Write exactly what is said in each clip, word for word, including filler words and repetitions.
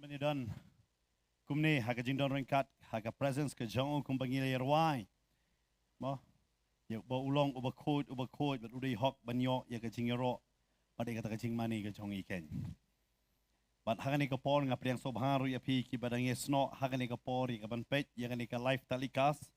Mane don kumne ha ka jingdon ryngkat ha ka presence ka jong u kumba ngi la ïa rwai. Mo, ïa uba u long uba khuid, uba khuid bad u dei hok ban ïoh ïa ka jingïaroh bad ïa kata ka jingmane ka jong i keiñ. Bad ha kane ka por nga pdiang sngewbha ruh ïa phi kiba dang ïa snoh ha kane ka por ïa ka ban peit ïa kane ka live telecast.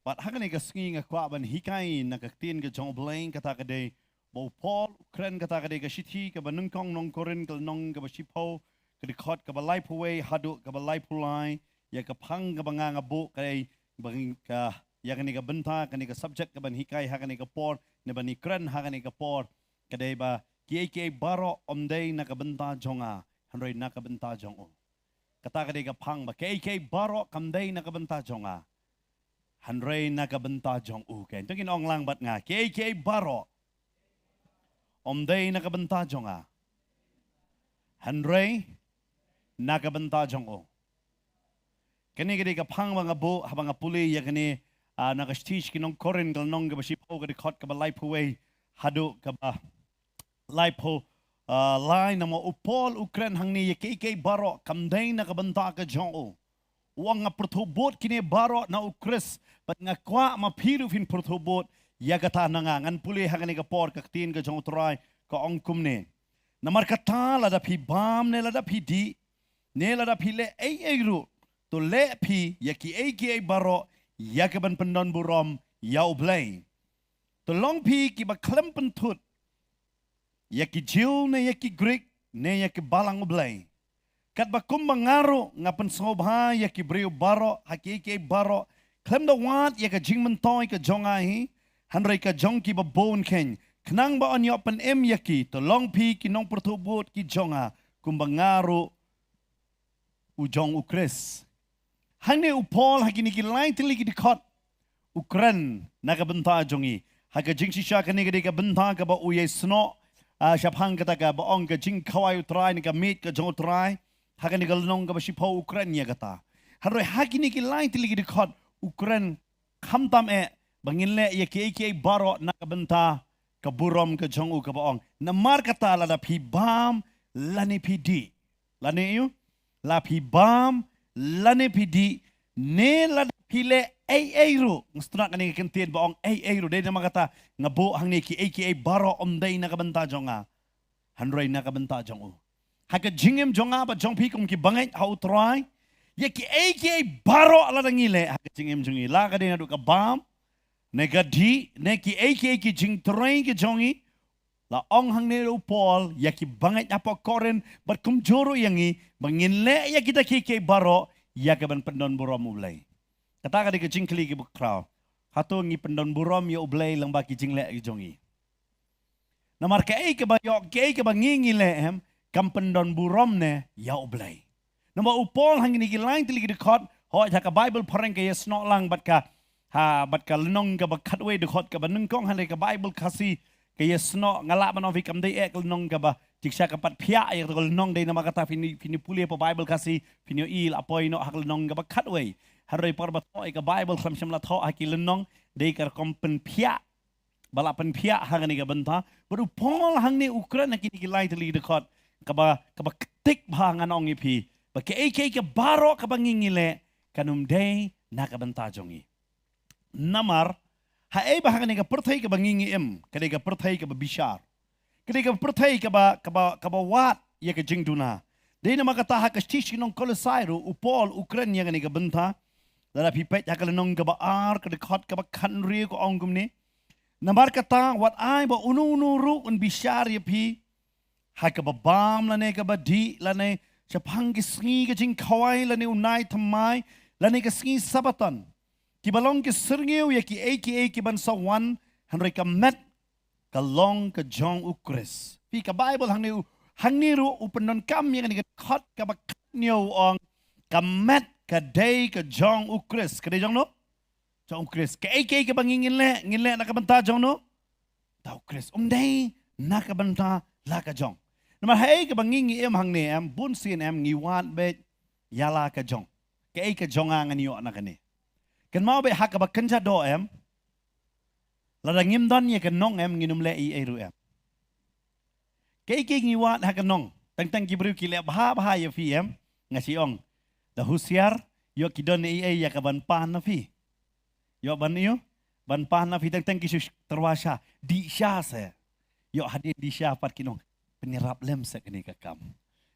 Bad ha kane ka sngi nga kwah ban hikai na ka ktien ka jong u Blei, kata ka dei ba u Paul u kren kata ka dei ka shithi kaba nyngkong nong Korinth ka lynnong kaba shiphew, ka dkhot kaba laiphew wei haduh kaba laiphew lai. Ïa ka phang kaba nga nga buh ka dei ba ngi ka ïa kane ka bynta, kane ka subject kaban hikai ha kane ka por, ne ban ïakren ha kane ka por, ka dei ba kiei kiei baroh ym dei na ka bynta jong nga, hynrei na ka bynta jong u. Kata ka dei ka phang ba kiei kiei baroh kam dei na ka bynta jong nga, hynrei na ka bynta jong u. Keiñ, to ngin ong lang bad nga, kiei kiei baroh ym dei na ka bynta jong nga, hynrei na ka bynta jong u. Kane ka dei ka phang ba nga buh haba nga pule ïa kane, ah, na ka shithi sha ki nong Korinth ka lynnong kaba shiphew, ka dkhot kaba laiphew wei haduh kaba laiphew, ah, lai. Namar u Paul u kren hangne ïa kiei kiei baroh kam dei na ka bynta ka jong u. U ong, nga pyrthuh bud kine baroh na u Khrist, bad nga kwah ma phi ruh phin pyrthuh bud ïa kata na nga. Ngan pule ha kane ka por, ka ktien ka jong u Trai ka ong kumne: Namar kata, lada phi bam ne lada phi dih ne lada phi leh ei ei ruh, to leh phi ïa kiei kiei baroh ïa kaban pyndon burom ïa u Blei. To long phi kiba khlem pynthut ïa ki Jiw ne ïa ki Grik ne ïa ki balang u Blei. Katba kumba nga ruh nga pynsngewbha ïa ki briew baroh ha kiei kiei baroh, khlem da wad ïa ka jingmyntoi ka jong nga hi, hynrei ka jong kiba bun keiñ, khnang ba yn ïoh pynim ïa ki. To long phi ki nongpyrthuh bud ki jong nga, kumba nga ruh u jong u Khrist. Hangne u Paul ha kine ki lai tylli ki dkhot u kren na ka bynta jong i. Ha ka jingshisha kane ka dei ka bynta kaba u ïai snoh, ah, shaphang kata kaba ong ka jingkhawai u Trai ne ka miej ka jong u Trai. Ha kane ka lynnong kaba shiphew u kren ïa kata. Hynrei ha kine ki lai tylli ki dkhot u kren khamtam eh ba ngin leh ïa kiei kiei baroh na ka bynta ka burom ka jong u, kaba ong: Namar kata, lada phi bam lane phi dih, lane ïu, la phi bam lane phi dih, ne lada phi leh ei ei ruh. Nga sngewtynnat kane ka kyntien ba ong ei ei ruh. Dei namar kata nga buh hangne kiei kiei baroh ym dei na ka bynta jong nga, hynrei na ka bynta jong u. Ha ka jingim jong nga bad jong phi kum ki bangeit ha u Trai, ïa kiei kiei baroh lada ngi leh ha ka jingim jong ngi, la ka dei naduh ka bam ne ka dih ne kiei kiei ki jingtrei ki jong ngi, la ong hangne u Paul ïa ki bangeit hapoh Korinth bad kumjuh ruh ïa ngi, ba ngin leh ïa kita kiei kiei baroh ïa kaban pyndon burom u Blei. Kata ka dei ka jingkylli kaba khraw. Hato ngi pyndon burom ïa u Blei lyngba ki jingleh ki jong ngi? Namar kaei kaba ïoh, kaei kaba ngi ngi leh, em, kam pyndon burom ne ïa u Blei. Namar u Paul ha kine ki lai tylli ki dkhot, hooid ha ka Baibl phareng ka ïasnoh lang bad ka, ha, bad ka lynnong kaba khatwei dkhot kaba nyngkong, hynrei ka Baibl Khasi ka ïasnoh, nga lah ban ong phi kam dei eh ka lynnong kaba jingshisha ka pat phiah ïa ka lynnong. Dei namar kata phin, phin pule ha Baibl Khasi phin ïohi la poi noh ha ka lynnong kaba khatwei. Hynrei por ba thoh ïa ka Baibl khlem shym la thoh ha ki lynnong, dei ka rukom pynphiah ba la pynphiah ha kane ka bynta. Bad u Paul hangne u kren ha kine ki lai tylli ki dkhot kaba, kaba ktik bha, ngan ong ïa phi ba kiei kiei ki baroh kaba ngi ngi leh kan ym dei na ka bynta jong ngi. Namar haei ba ha kane ka pyrthei kaba ngi ngi im, ka dei ka pyrthei kaba bishar, ka dei ka pyrthei kaba, kaba, kaba wad ïa ka jingduna. Dei namar kata ha ka shithi sha ki nong Kolosai ruh u Paul u kren ïa kane ka bynta. Lada phi peit ha ka lynnong kaba ar, ka dkhot kaba khathynriew, ka ong kumne: Namar kata, wat ai ba uno uno ruh un bishar ïa phi ha kaba bam lane kaba dih, lane shaphang ki sngi ka jingkhawai, lane u nai thymmai, lane ka sngi Sabbaton, kiba long ki syrngiew ïa kiei kiei kiban sa wan, hynrei ka met ka long ka jong u Khrist. Phi, ka Baibl hangne u, hangne ruh u pyndonkam ïa kane ka dkhot kaba khathynñiew, u ong ka met ka dei ka jong u Khrist. Ka dei jong no? Jong u Khrist. Kaei kaei kaba ngi ngin leh, ngin leh na ka bynta jong no? Bynta u Khrist. Ym dei na ka bynta la ka jong. Namar haei kaba ngi ngi im hangne, em, bun sien, em, ngi wad beit ïa la ka jong. Kaei ka jong nga ngan ïoh na kane. Kynmaw beit ha kaba kynja doh, em, lada ngim don ïa ka nong, em, ngin ym leh ei ei ruh, em. Kaei kaei ngi wad ha ka nong, teng teng ki briew ki leh bha bha ïa phi, em, Nga shu ong, da husiar, ïoh ki don ei ei ïa ka ban pan na phi. Ïoh ban ïoh, ban pan na phi teng teng ki shu tyrwa sha, dih sha se. Ïoh hadien dih sha pat kin ong, pynïarap lem se kane ka kam.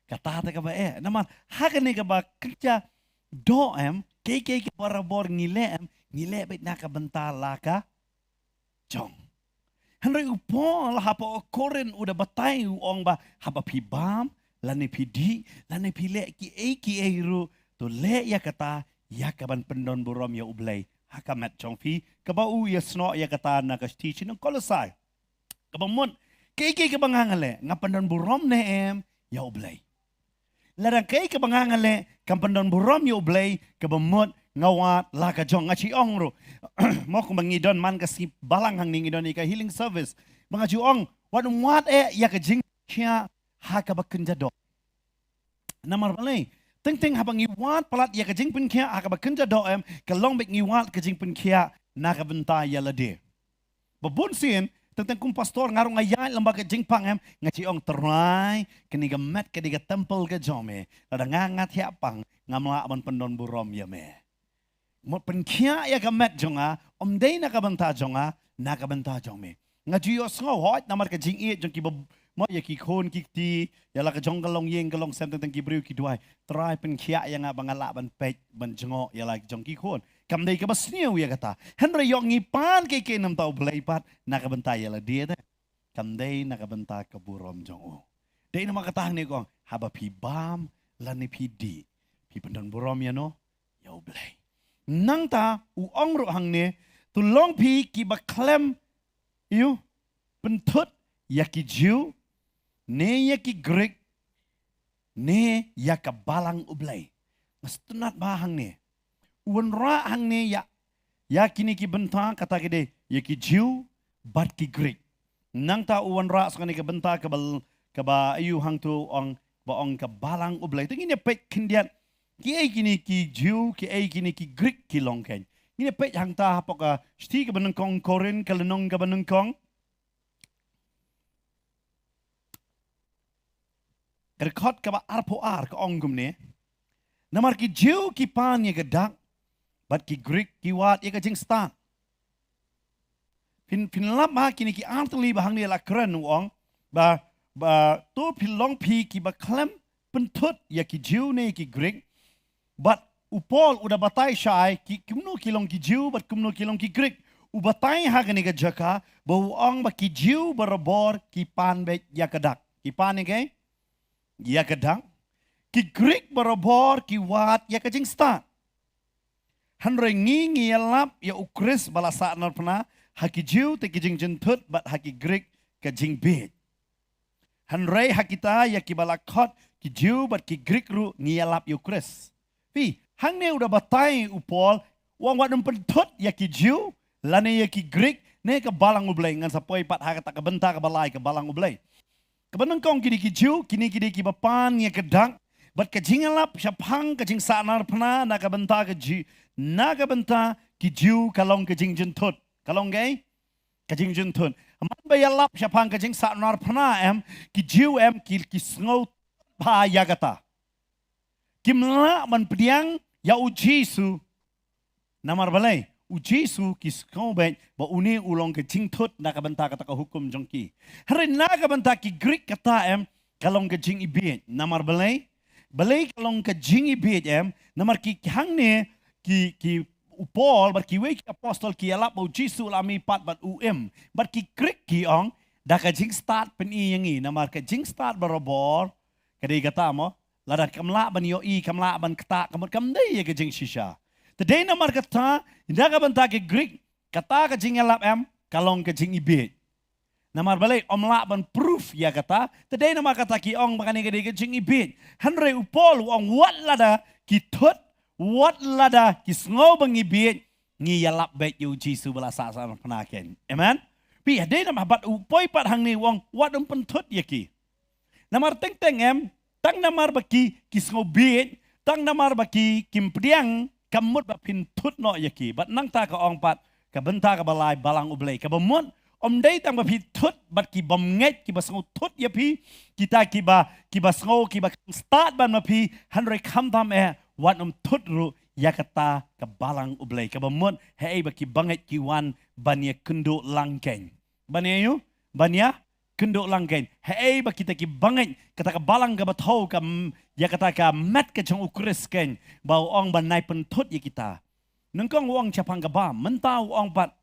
Kata te kaba eh, namar, ha kane kaba kynja doh em, kiei kiei ki barabor ngi leh em, ngi leh beit na ka bynta la ka jong. Hynrei u Paul hapoh Korinth u da batai u ong ba haba phi bam, lane phi dih, lane phi leh kiei kiei ruh, to leh ïa kata, ïa ka ban pyndon burom ïa U Blei ha ka met jong phi, kaba u ïasnoh ïa kata na ka shithi sha ki nong Kolosai. Kaba mut, kiei kiei kaba nga nga leh, nga pyndon burom ne em ïa U Blei. Lada kaei kaba nga nga leh kam pyndon burom ïa U Blei, kaba mut nga wad la ka jong. Nga shu ong ruh, mo kumba ngi don man ka sngi Balang hangne ngi don ïa ka healing service, ba nga shu ong, wat ym wad eh ïa ka jingpynkhiah ha kaba kynja doh. Namar balei? Teng teng haba ngi wad palat ïa ka jingpynkhiah ha kaba kynja doh em, ka long beit ngi wad ka jingpynkhiah na ka bynta ïa lade. Ba bun sien, teng teng kum pastor nga ruh nga ïaid lem bad ka jingpang em, nga shu ong, Trai, kane ka met ka dei ka temple ka jong me. Lada nga nga thiah pang, ngam lah ban pyndon burom ïa me. Mut pynkhiah ïa ka met jong nga, ym dei na ka bynta jong nga, na ka bynta jong me. Nga ju ïohsngew hooid namar ka jingïeit jong ki ba, mo, ïa ki khun ki kti, ïa la ka jong ka longïing ka longsem, teng teng ki briew ki duwai. Trai, pynkhiah ïa nga ba nga lah ban peit ban jngoh ïa la ka jong ki khun. Kam dei kaba sniew ïa kata. Hynrei ïoh ngi pan kiei kiei namar U Blei pat, na ka bynta ïa lade te. Kam dei na ka bynta ka burom jong u. Dei namar kata hangne ka ong, haba phi bam lane phi dih, phi pyndon burom ïano? Ïa U Blei. Nangta u ong ruh hangne, to long phi kiba khlem, ïoh, pynthut ïa ki Jiw ne ïa ki Grik, ne ïa ka Balang U Blei. Nga sngewtynnat ba hangne u wanrah hangne ïa, ïa kine ki bynta, kata ki dei ïa ki Jiw bad ki Grik. Nangta u wanrah sa kane ka bynta kaba, kaba ïoh hangto ong, ba ong ka Balang U Blei. Te ngin ïa peit khyndiat kiei kine ki Jiw, kiei kine ki Grik ki long kein. Ngin ïa peit hangta hapoh ka shithi kaba nyngkong Korinth, ka lynnong kaba nyngkong. Ka dkhot kaba arphew ar ka ong kumne. Namar ki Jiw ki pan ïa ka dak, bad ki Grik ki wad ïa ka jingstad. Phin, phin lap ha kine ki artylli ba hangne la kren u ong, ba, ba to phi long phi kiba khlem pynthut ïa ki Jiw ne ki Grik, bad u Paul u da batai shai ki, kumno ki long ki Jiw bad kumno ki long ki Grik. U batai ha kane ka jaka ba u ong ba ki Jiw barabor ki pan beit ïa ka dak. Ki pan ïa ka, ïa ka dak. Ki Grik barabor ki wad ïa ka jingstad. Hynrei ngi ngi ïalap ïa U Khrist ba la sahnarphna, ha ki Jiw te ki jingjynthut bad ha ki Grik ka jingbieit. Hynrei ha kita ïa kiba la khot ki Jiw bad ki Grik ruh ngi ïalap ïa U Khrist. Phi, hangne u da batai u Paul, u ong wat ym pynthut ïa ki Jiw lane ïa ki Grik ne ka Balang U Blei. Ngan sa poi pat ha kata ka bynta kaba lai ka Balang U Blei. Kaba nyngkong kine ki Jiw, kine ki dei kiba pan ïa ka dak, bad ka jingïalap shaphang ka jingsahnarphna na ka bynta ka Jiw, na ka bynta ki Jiw ka long ka jingjynthut. Ka long kaei? Ka jingjynthut. Man ba ïalap shaphang ka jingsahnarphna em, ki Jiw em ki, ki sngewbha ïa kata. Kim lah ban pdiang ïa U Jisu. Namar balei? U Jisu ki sngew beit ba une u long ka jingthut na ka bynta kata ka hukum jong ki. Hynrei na ka bynta ki Grik kata em ka long ka jingibieit. Namar balei? Balei ka long ka jingibieit em? Namar ki, ki hangne ki, ki u Paul bad kiwei ki apostol ki ïalap ba U Jisu u la mihpat bad u im. Bad ki Grik ki ong da ka jingstad pyni ïa ngi. Namar ka jingstad barabor ka dei kata mo. Lada kam lah ban ïohi, kam lah ban ktah, ka mut kam dei ïa ka jingshisha. Te dei namar kata, na ka bynta ki Grik, kata ka jingïalap em ka long ka jingibieit. Namar balei? Ym lah ban proof ïa kata. Te dei namar kata ki ong ba kane ka dei ka jingibieit. Hynrei u Paul u ong wat lada ki thut, wat lada ki sngew ba ngi bieit, ngi ïalap beit ïa U Jisu ba la sahnarphna kein. Amen. Phi, dei namar bad u poi pat hangne u ong wat ym pynthut ïa ki. Namar teng teng em, tang namar ba ki, ki sngew bieit, tang namar ba ki, kim pdiang, kam mut ba phin thut noh ïa ki. Bad nangta ka ong pat ka bynta kaba lai Balang U Blei. Kaba mut Ym dei tang ba phi thut bad ki bym ngeit, ki ba sngew thut ïa phi, kita ki ba, ki ba sngew, ki ba kham stad ban ma phi, hynrei khamtam eh, wat ym thut ruh ïa kata ka balang U Blei, kaba mut, haei ba ki bangeit ki wan ban ïa kynduh lang kein. Ban ïa ïu, ban ïa kynduh lang kein. Haei ba kita ki bangeit, kata ka balang kaba thew ka m-, ïa kata ka met ka jong U Khrist kein, ba u ong ba nai pynthut ïa kita. Nyngkong u ong shaphang kaba, mynta u ong pat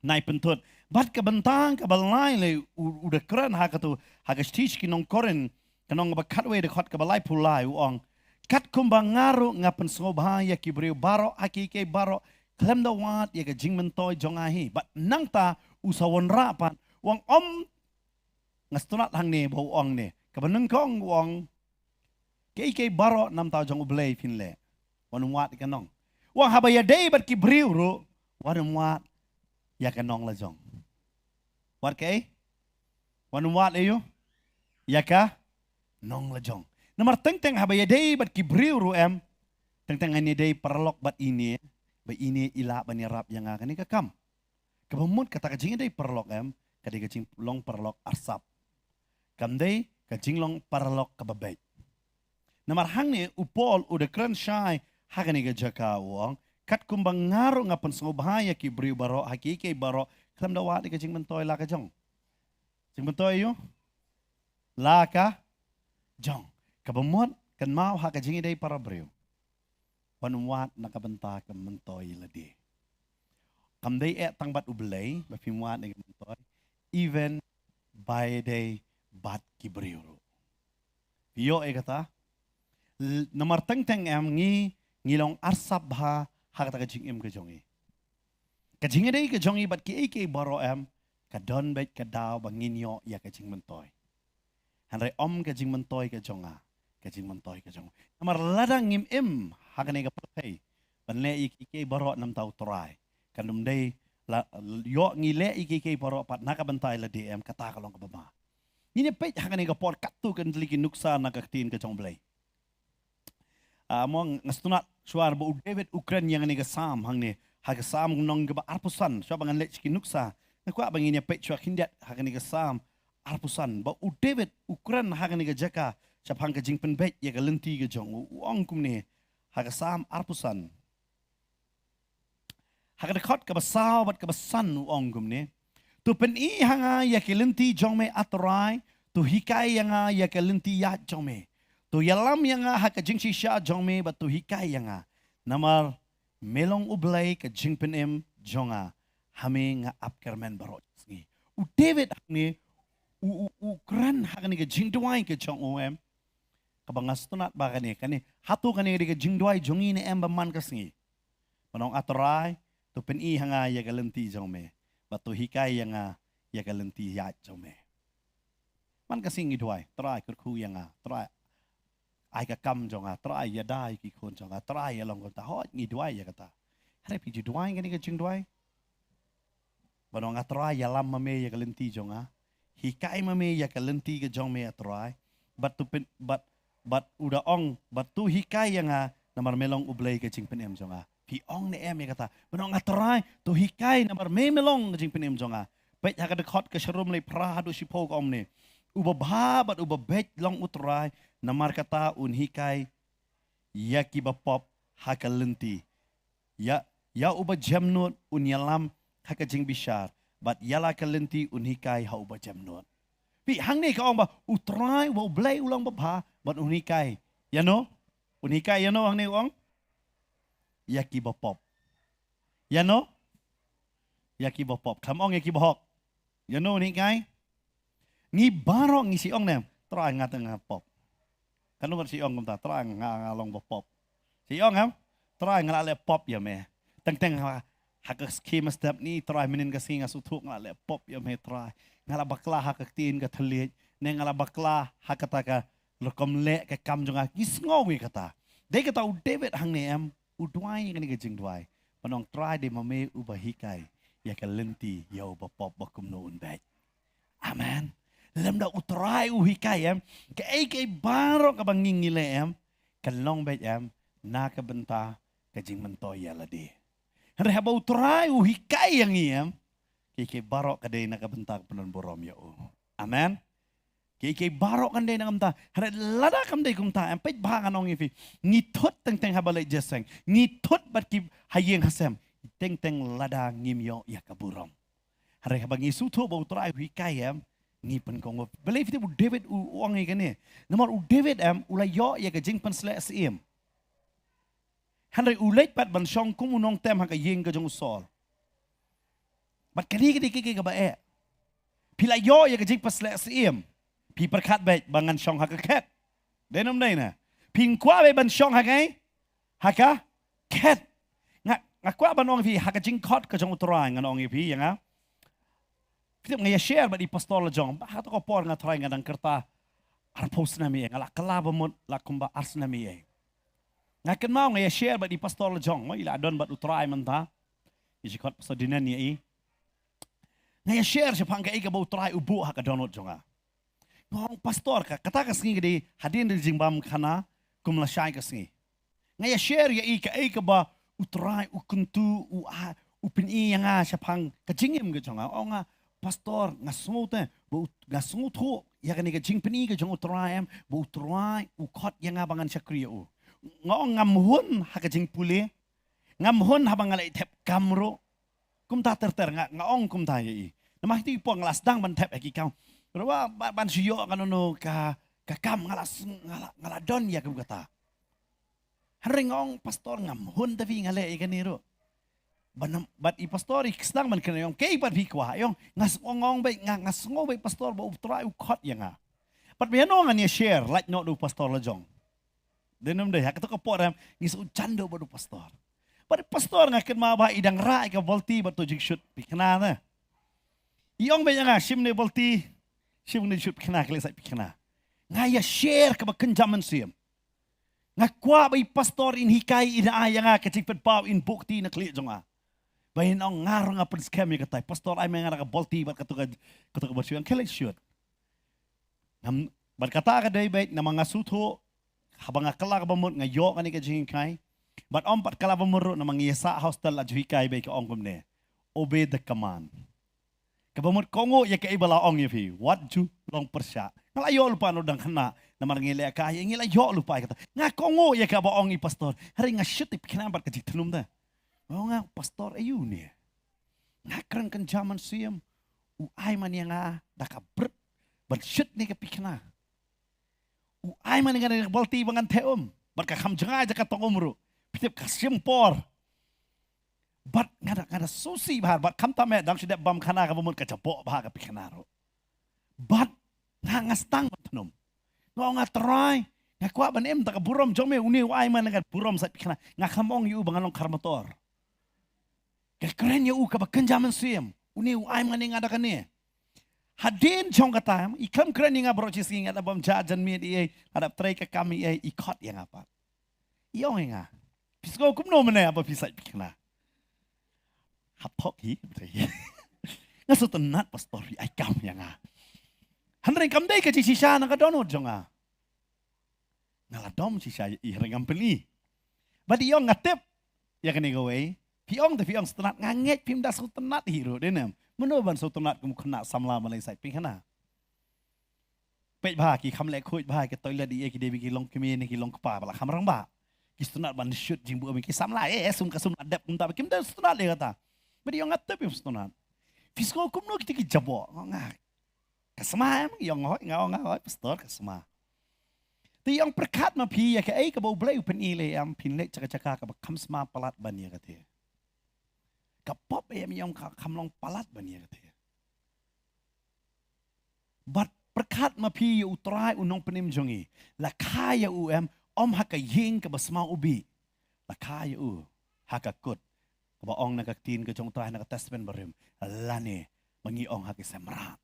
nai pynthut. Bad ka bynta kaba lai lei u, u da kren ha katu, ha ka shithi sha ki nong Korinth, ka lynnong kaba khatwei dkhot kaba laiphew lai u ong. Katkum ba nga ruh nga pynsngewbha ïa ki briew baroh ha kiei kiei baroh, khlem da wad ïa ka jingmyntoi jong nga hi. Bad nangta u sa wanrah pat u ong ym, nga sngewtynnat hangne ba u ong ne. Kaba nyngkong u ong, kiei kiei baroh na bynta jong U Blei phin leh. Wat nym wad ïa ka nong. U ong haba ïadei bad ki briew ruh, wat nym wad ïa ka nong lajong. Wat kaei? Wat nym wad ïa u, ïa ka nong lajong. Namar teng teng haba ïadei bad ki briew ruh em, teng teng ngan ïadei paralok bad ine, ba ine i lah ban ïarap ïa nga kane ka kam. Kaba mut kata ka jingïadei paralok em, ka dei ka jinglong paralok arsap. Kam dei ka jinglong paralok kaba beit. Namar hangne u Paul u da kren shai ha kane ka jaka u ong, katkum ba nga ruh nga pynsngewbha ïa ki briew baroh ha kiei kiei baroh, khlem da wad ïa ka jingmyntoi la ka jong. Jingmyntoi ïa u? La ka jong. Kaba mut kynmaw ha ka jingïadei para briew, wat nym wad na ka bynta ka myntoi ïa lade. Kam dei eh tang bad U Blei ba phim wad na ka myntoi, even ba ïadei bad ki briew ruh. Phi ïoh ïa kata? L-, namar teng teng em ngi, ngi long arsap bha ha kata ka jingim ka jong ngi. Ka jingïadei ka jong ngi bad kiei kiei baroh em, ka don beit ka daw ba ngin ïoh ïa ka jingmyntoi. Hynrei ym ka jingmyntoi ka jong nga, ka jingmyntoi ka jong. Namar lada ngim im ha kane ka pyrthei ban leh ïa kiei kiei baroh na bynta U Trai, kan ym dei la, ïoh ngi leh ïa kiei kiei baroh pat na ka bynta ïa lade em, kata ka long kaba ma. Ngin ïa peit ha kane ka por katto kan tylli ki nuksa na ka ktien ka jong U Blei. Ah, mo nga sngewtynnat shuwa ba u David u kren ïa kane ka Salm hangne. Ha ka Salm lynnong kaba arphew san, shuwa ba ngan leit sha ki nuksa, nga kwah ba ngin ïa peit shuwa khyndiat ha kane ka Salm arphew san. Ba u David u kren ha kane ka jaka shaphang ka jingpynbeit ïa ka lynti ka jong u, u ong kumne. Ha ka Salm arphew san, ha ka dkhot kaba saw bad kaba san u ong kumne. To pyni ha nga ïa ka lynti jong me, A Trai, to hikai ïa nga ïa ka lynti ïaid jong me. To ïalam ïa nga ha ka jingshisha jong me bad to hikai ïa nga. Namar me long U Blei ka jingpynim jong nga, ha me nga ap kyrmen baroh sngi. U David hangne u, u, u kren ha kane ka jingduwai ka jong u em. Kaba nga sngewtynnat ba kane, kane, hato kane ka dei ka jingduwai jong ngi ne em ba man ka sngi? Ban ong, A Trai, to pyni ha nga ïa ka lynti jong me, bad to hikai ïa nga ïa ka lynti ïaid jong me. Man ka sngi ngi duwai, Trai kyrkhu ïa nga, Trai ai ka kam jong nga, Trai ïada ïa ki khun jong nga, Trai ïalong kumta, hooid ngi duwai ïa kata. Hynrei phi ju duwai kane ka jingduwai? Ban ong, A Trai, ïalam ma me ïa ka lynti jong nga. Hikai ma me ïa ka lynti ka jong me, A Trai. Bad to pyn-, bad, bad u da ong, bad to hikai ïa nga, namar me long U Blei ka jingpynim jong nga. Phi ong ne em ïa kata? Ban ong, A Trai, to hikai namar me me long ka jingpynim jong nga. Peit ha ka dkhot ka shiphra lai phra haduh shiphew ka ong ne. Uba bha bad uba beit long U Trai, namar kata un hikai ïa ki bapop ha ka lynti. Ïa, ïa uba jemnud un ïalam ha ka jingbishar, bad ïa la ka lynti un hikai ha uba jemnud. Phi, hangne ka ong ba U Trai, uba U Blei u long babha, bad un hikai. Ïano? Un hikai ïano hangne u ong? Ïa ki bapop. Ïano? Ïa ki bapop. Khlem ong ïa ki bahok. Ïano un hikai? Ngi baroh ngi shu ong ne em, Trai nga te nga pop. Katno ngi shu ong kumta, Trai nga, nga long bapop. Shu ong em, Trai nga la leh pop ïa me. Teng teng ha, ha ka sngi mynstep ni, Trai mynhynnin ka sngi nga sngewthuh nga la leh pop ïa me Trai. Nga la bakla ha ka ktien ka thylliej, ne nga la bakla ha kata ka rukom leh ka kam jong nga. Ngi sngew ïa kata. Dei kata u David hangne em, u duwai ïa kane ka jingduwai. Ban ong, Trai, dei ma me uba hikai ïa ka lynti ïa u bapop ba kumno un beit. Amen. Lymda U Trai u hikai em, kaei kaei baroh kaba ngi ngi leh em, kan long beit em na ka bynta ka jingmyntoi ïa lade. Hynrei haba U Trai u hikai ïa ngi em, Ki ki baroh ka dei na ka bynta ka pynlong burom ïa u. Amen. Ki ki baroh kan dei na ka bynta. Hynrei lada kam dei kumta, em, peit bha ngan ong ïa phi. Ngi thut teng teng haba leit jingïaseng. Ngi thut bad ki ha ïing ha sem. Teng teng lada ngim ïoh ïa ka burom. Hynrei haba ngi sngewthuh ba U Trai u hikai, em, ngi pynkohnguh. Balei phi tip u David u, u ong ïa kane? Namar u David, em, u la ïoh ïa ka jingpynsleh syiem. Hynrei u leit pat ban shong kum u nongtem ha ka ïing ka jong u Saul. Bad kane ka dei ka, ka, kaba eh. Phi la ïoh ïa ka jingpynsleh syiem. Phi pyrkhat beit ba ngan shong ha ka khet. Dei ne ym dei ne? Phi kwah beit ban shong ha ka, ha ka khet. Nga, nga kwah ban ong ïa phi ha ka jingkhot ka jong U Trai, ngan ong ïa phi, ïa nga. Phi tip, nga ïa share bad i pastor la jong. Ba ha kato ka por nga trai nga dang kyrta arphew snem ïa, nga la kylla ba mut la kumba ar snem ïa. Nga kynmaw nga ïa share bad i pastor la jong, mo, i la don bad U Trai mynta. I jingkhot pastor Dinan ïa i. Nga ïa share shaphang kaei kaba U Trai u buh ha ka dohnud jong nga. Nga ong, pastor, ka, kata ka sngi ka dei hadien ka jingbam khana, kum lashai ka sngi. Nga ïa share ïa i kaei kaba U Trai u kyntu, u a, u pyni ïa nga shaphang ka jingim ka jong nga. Ong nga, pastor, nga sngew te ba u, nga sngewthuh ïa kane ka jingpyni ka jong U Trai, em, ba U Trai u khot ïa nga ba ngan shakri ïa u. Nga ong, ngam hun ha ka jingpule, ngam hun haba nga leit thep kam ruh. Kumta ter ter, nga, nga ong kumta ïa i. Namar ha kito ki por nga la sdang ban thep ha ki kam ruh, ba, ba, ban shu ïoh kano kano ka, ka kam, nga la sng-, nga la, nga la don ïa kum kata. Hynrei nga ong, pastor, ngam hun te phi, nga leh ïa kane ruh. Bad nam, bad i pastor i sdang ban kren, ong, kaei pat phi kwah? I ong, nga s-, ong, ong beit, nga, nga sngew beit, pastor, ba U Trai u khot ïa nga. Bad mynno ngan ïa share, lait noh da u pastor la jong. Dei ne ym dei, ha kato ka por, em, ngi shu jan da u bad u pastor. Bad u pastor nga kynmaw ba i dang rah ïa ka balti bad to jingshut paikana te. I ong beit ïa nga, shim ne balti, shim ne shut paikana, khie leit sait paikana. Nga ïa share kaba kynja mynsiem. Nga kwah ba i pastor in hikai, in ai ïa nga ka jingpynpaw, in buh kti na khlieh jong nga. Ba in ong, nga ruh nga pynskhem ïa kata. Pastor, ai ma nga da ka balti bad kato ka, kato ka balti, khie leit shut. Ngam, bad kata ka dei beit namar nga sngewthuh, haba nga kylla kaba mut nga ïoh kane ka jinghikai. Bad ym pat kylla ba mut ruh, namar nga ïa sah hostel, la ju hikai beit ka ong kumne, obey the command. Kaba mut kohnguh ïa kaei ba la ong ïa phi, wat ju long pyrshah. Nga la ïoh lypa, ynda dang khynnah, namar ngi leh ka, ngi la ïoh lypa ïa kata. Nga kohnguh ïa kaba ong i pastor. Hynrei nga shut ïa paikana bad ka jingthnum te. Nga ong, nga, pastor, aïu ne? Nga kren kynja mynsiem. U ai man ïa nga da ka brit ban shut ne ka paikana. U ai man ïa nga da ka balti ba ngan theh um. Bad ka kham jngai da ka tong um ruh. Phi tip, ka shim por. Bad nga da, nga da sngewsih bha, bad khamtam eh, dang shu dep bam khana kaba mut, ka jaboh bha ka paikana ruh. Bad nga, nga sdang ban thnum. Nga ong, nga Trai, nga kwah ban im da ka burom jong me, une u ai man ïa nga burom sait paikana. Nga kham ong ïa u ba ngan long khar motor. Nga kren ïa u kaba kynja mynsiem. Une u ai man ïa nga da kane. Hadien jong kata, i khlem kren ïa nga baroh shi sngi, nga la bam ja janmiet ïa i, nga la trei ka kam ïa i, i khot ïa nga pat. I ong ïa nga, phi sngew kumno mynne haba phi sait paikana? Hap thok hi. Nga sngewtynnat, pastor, phi ai kam ïa nga. Hynrei kam dei ka jingshisha na ka dohnud jong nga. Nga la dom shisha ïa i, hynrei ngam pyni. Bad i ong, nga tip ïa kane kawei. Phi ong te phi ong sngewtynnat, nga ngeit phim da sngewtynnat hi ruh, dei ne em? Mano ban sngewtynnat kum u khynnah samla ban leit sait paikana? Peit bha, ki kham leh khuid bha, ki toilet ïa ki dei ba ki long kmie ne ki long kpa, ba la kham rangbah. Ki sngewtynnat ban shut jingbuh, ki samla, eh, eh, sum ka sum la dep kumta, ba kim da sngewtynnat ïa kata. Bad i ong, nga tip phim sngewtynnat. Phi sngew kumno kita ki jaboh? Nga ong, nga, ka sma em, i ong, hooid, nga ong, nga, hooid pastor, ka sma. Te i ong, pyrkhat ma phi ïa kaei kaba U Blei u pyni lei em, phin leit sha ka jaka kaba kham sma palat ban ïa kata. Ka pop em, i ong, ka kham long palat ban ïa kata. Bad pyrkhat ma phi ïa U Trai u nongpynim jong ngi, la kha ïa u em, ym ha ka ïing kaba sma u bih. La kha ïa u ha ka kut kaba ong na ka ktien ka jong U Trai na ka Testament Barim, lane ba ngi ong ha ki sem mrad.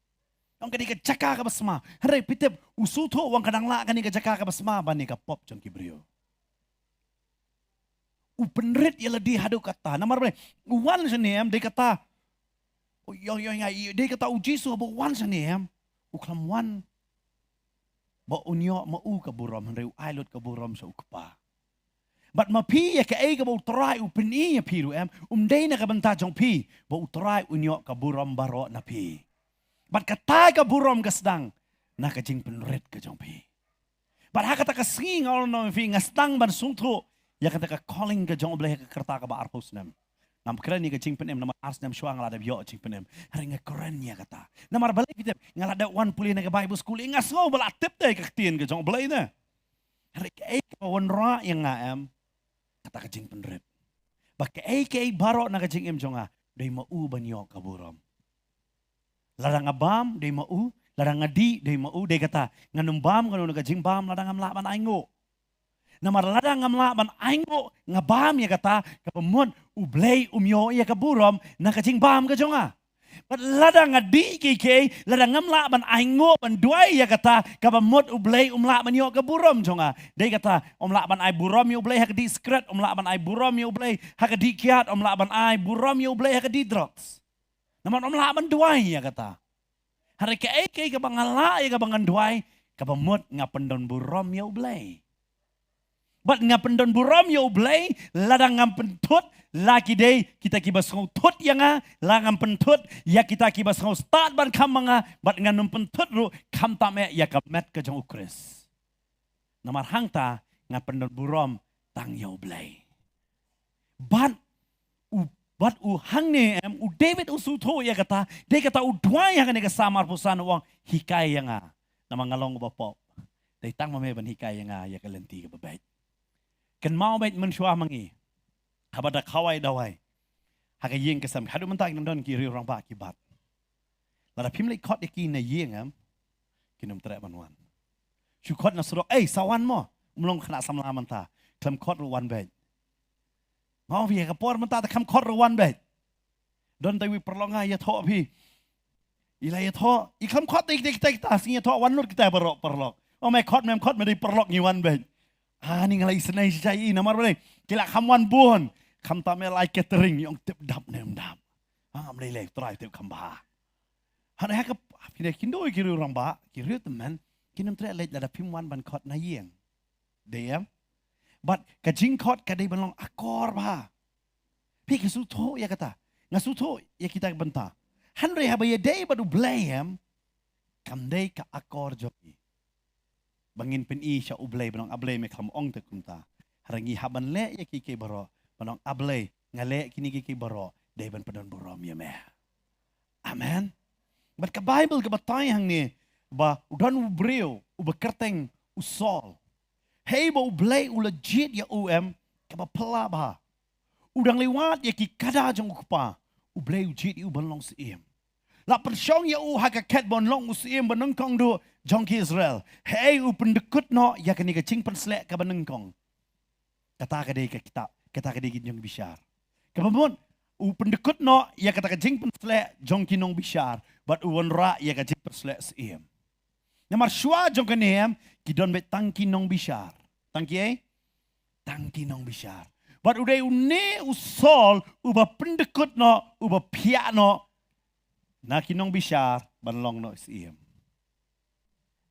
Ong ka dei ka jaka kaba sma. Hynrei phi tip, u sngewthuh ong ka dang lah kane ka jaka kaba sma ban ïa ka pop jong ki briew. U pynrit ïa lade haduh katta. Namar balei? U wan shane em, dei kata. U ïong ïong ïa, dei kata u Jisu haba u wan shane em, u khlem wan ba un ïoh ma u ka burom, hynrei u ai lut ka burom sha u Kpa. Bad ma phi ïa kaei kaba U Trai u pyni ïa phi ruh em, um dei na ka bynta jong phi, ba U Trai un ïoh ka burom baroh na phi. Bad kata ka burom ka sdang na ka jingpynrit ka jong phi. Bad ha kata ka sngi nga ong ïa phi, nga sdang ban sngewthuh ïa kata ka calling ka jong U Blei ha ka rta kaba arphew snem. Ngam kren ïa ka jingpynim namar ar snem shuwa nga la dep ïoh jingpynim. Hynrei nga kren ïa kata namar balei phi tip, nga la dep wan pule na ka Bible school, nga sngew ba la tip te ka ktien ka jong U Blei te. Hynrei kaei kaba wanrah ïa nga em, kata ka jingpynrit. Ba kaei kaei baroh na ka jingim jong nga, dei ma u ban ïoh ka burom. Lada nga bam, dei ma u. Lada nga dih, dei ma u. Dei kata, ngan ym bam kano kano ka jingbam lada ngam lah ban ainguh. Namar lada ngam lah ban ainguh, nga bam ïa kata, kaba mut U Blei um ïoh ïa ka burom na ka jingbam ka jong nga. Bad lada nga dih kiei kiei, lada ngam lah ban ainguh ban duwai ïa kata, kaba mut U Blei um lah ban ïoh ka burom jong nga. Dei kata, ym lah ban ai burom ïa U Blei ha ka dih sikret, ym lah ban ai burom ïa U Blei ha ka dih kiad, ym lah ban ai burom ïa U Blei ha ka dih drugs. Namar ym lah ban duwai ïa kata. Hynrei kaei kaei kaba nga lah ïa kaba ngan duwai, kaba mut nga pyndon burom ïa U Blei. Bad nga pyndon burom ïa U Blei, lada ngam pynthut, la ki dei kita kiba sngewthut ïa nga, la ngam pynthut ïa kita kiba sngew stad ban kham ma nga, bad ngan ym pynthut ruh khamtam eh ïa ka met ka jong U Khrist. Namar hangta nga pyndon burom tang ïa U Blei. Bad u, bad u hangne em, u David u sngewthuh ïa kata, dei kata u duwai ha kane ka Salm arphew san u ong, hikai ïa nga. Namar nga long uba pop. Dei tang ma me ban hikai ïa nga ïa ka lynti kaba beit. Kynmaw beit mynshuwa ma ngi, haba da khawai dawai ha ka ïing ka sem, haduh mynta ki nang don ki riew rangbah ki bat. Lada phim leit khot ïa ki na ïing em, kin ym treh ban wan. Shu khot na surok, ei, sa wan mo. Um long khynnah samla mynta. Khlem khot ruh wan beit. Nga ong phi, ha ka por mynta te khlem khot ruh wan beit. Don te iwei i paralok nga ïathoh phi. I la ïathoh, i khlem khot te, te, te, te, sngi ïathoh wan lut kita baroh paralok. O me khot mem khot me dei paralok ngi wan beit. Ani nga la isynei shisha ïa i namar balei, ki la kham wan bun. Khamtam me la ai catering, i ong tip dap ne ym dap. Ngam lei lei, Trai tip kham bha. Hynrei ha ka, phi ne, kin dei ki riew rangbah, ki riew tymmen, kin ym treh leit lada phim wan ban khot na ïing. Dei em? Bad ka jingkhot ka dei ban long akor bha. Phi, ka sngewthuh ïa kata. Nga sngewthuh ïa kita ki bynta. Hynrei haba ïadei bad U Blei em, kam dei ka akor jong ngi ba ngin pyni sha U Blei ban ong, A Blei, me khlem ong te kumta. Hynrei ngi hap ban leh ïa kiei kiei baroh ban ong, A Blei, nga leh kine kiei kiei baroh dei ban pyndon burom ïa me. Amen. Bad ka Baibl ka batai hangne ba u don u briew uba kyrteng u Saul. Hei ba U Blei u la jied ïa u em, kaba phylla bha. U dang leit wad ïa ki kada jong u kpa, U Blei u jied ïa u ban long syiem. La pynshong ïa u ha ka khet ban long u syiem ba nyngkong duh jong ki Israel. Hei u pyndykut noh ïa kane ka jingpynsleh kaba nyngkong. Kata ka dei ka kitab, kata ka dei ka jingbishar. Kaba mut u pyndykut noh ïa kata ka jingpynsleh jong ki nongbishar bad u wanrah ïa ka jingpynsleh syiem. Namar shuwa jong kane em, ki don beit tang ki nongbishar. Tang kiei? Tang ki nongbishar. Bad u dei une u Saul uba pyndykut noh, uba phiah noh na ki nongbishar ban long noh syiem.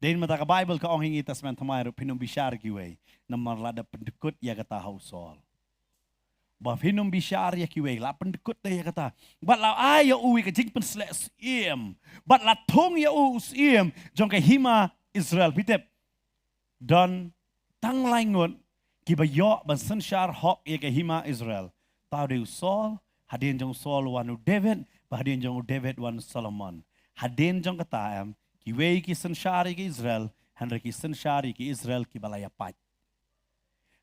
Dei namar kata ka Baibl ka ong ha ngi Testament Thymmai ruh, phin ym bishar ïa kiwei, namar la da pyndykut ïa kata ha u Saul. Ba phin ym bishar ïa kiwei, la pyndykut te ïa kata. Bad la ai ïa u ïa ka jingpynsleh syiem. Bad la thung ïa u u syiem jong ka hima Israel. Phi tip, don tang lai ngut kiba ïoh ban synshar hok ïa ka hima Israel. Tang dei u Saul, hadien jong u Saul wan u David, bad hadien jong u David wan u Solomon. Hadien jong kata em, kiwei ki synshar ïa ka Israel, hynrei ki synshar ïa ka Israel kiba la ïapait.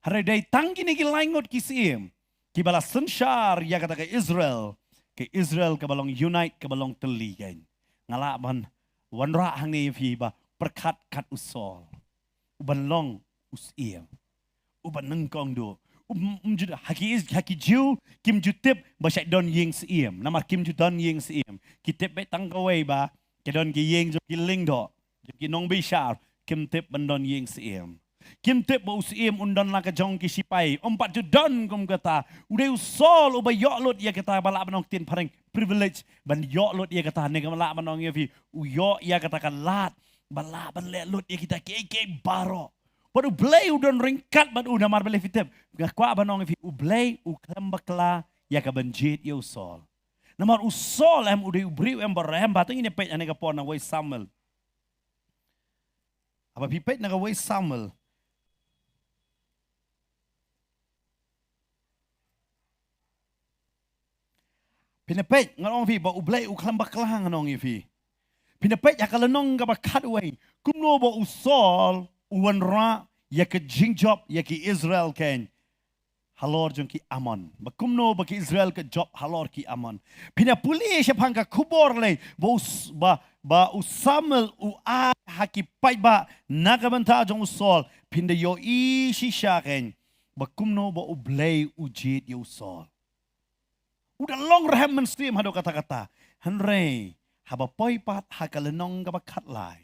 Hynrei dei tang kine ki lai ngut ki syiem kiba la synshar ïa kata ka Israel, ka Israel kaba long unite, kaba long tylli kein. Nga lah ban wanrah hangne ïa phi ba pyrkhat kat u Saul uban long u syiem, uba nyngkong duh. Um, um ju, ha ki, ha ki Jiw kim ju tip ba shait don ïing syiem, namar kim ju don ïing syiem. Ki tip beit tang kawei ba ka don ki ïing jong ki lyngdoh, jong ki nongbishar. Kim tip ban don ïing syiem. Kim tip ba u syiem un don la ka jong ki shipai. Ym pat ju don kum kata. U dei u Saul uba ïoh lut ïa kata, ba lah ban ong ktien phareng privilege ban ïoh lut ïa kata, ne ka lah ban ong ïa phi, u ïoh ïa kata ka lad ba lah ban leh lut ïa kita kiei kiei baroh. Bad U Blei u don ryngkat bad u. Namar balei phi tip? Nga kwah ban ong ïa phi, U Blei u khlem bakla ïa ka ban jied ïa u Saul. Namar u Saul em u dei u briew em ba rem bha. Te ngin ïa peit ha kane ka por na wei Samuel. Haba phi peit na ka wei Samuel, phin ïa peit, ngan ong ïa phi ba U Blei u khlem bakla, ngan ong ïa phi. Phin ïa peit ha ka lynnong kaba khatwei, kumno ba u Saul u wanrah ïa ka jingjop ïa ki Israel keiñ halor jong ki Amon. Ba kumno ba ki Israel ka jop halor ki Amon. Phin ïa pule shaphang ka khubor lei ba u S-, ba, ba u Samuel u ai ha ki paidbah na ka bynta jong u Saul. Phin da ïohi shisha keiñ ba kumno ba U Blei u jied ïa u Saul. U da long rhem mynsiem haduh katta katta. Hynrei haba poi pat ha ka lynnong kaba khatlai,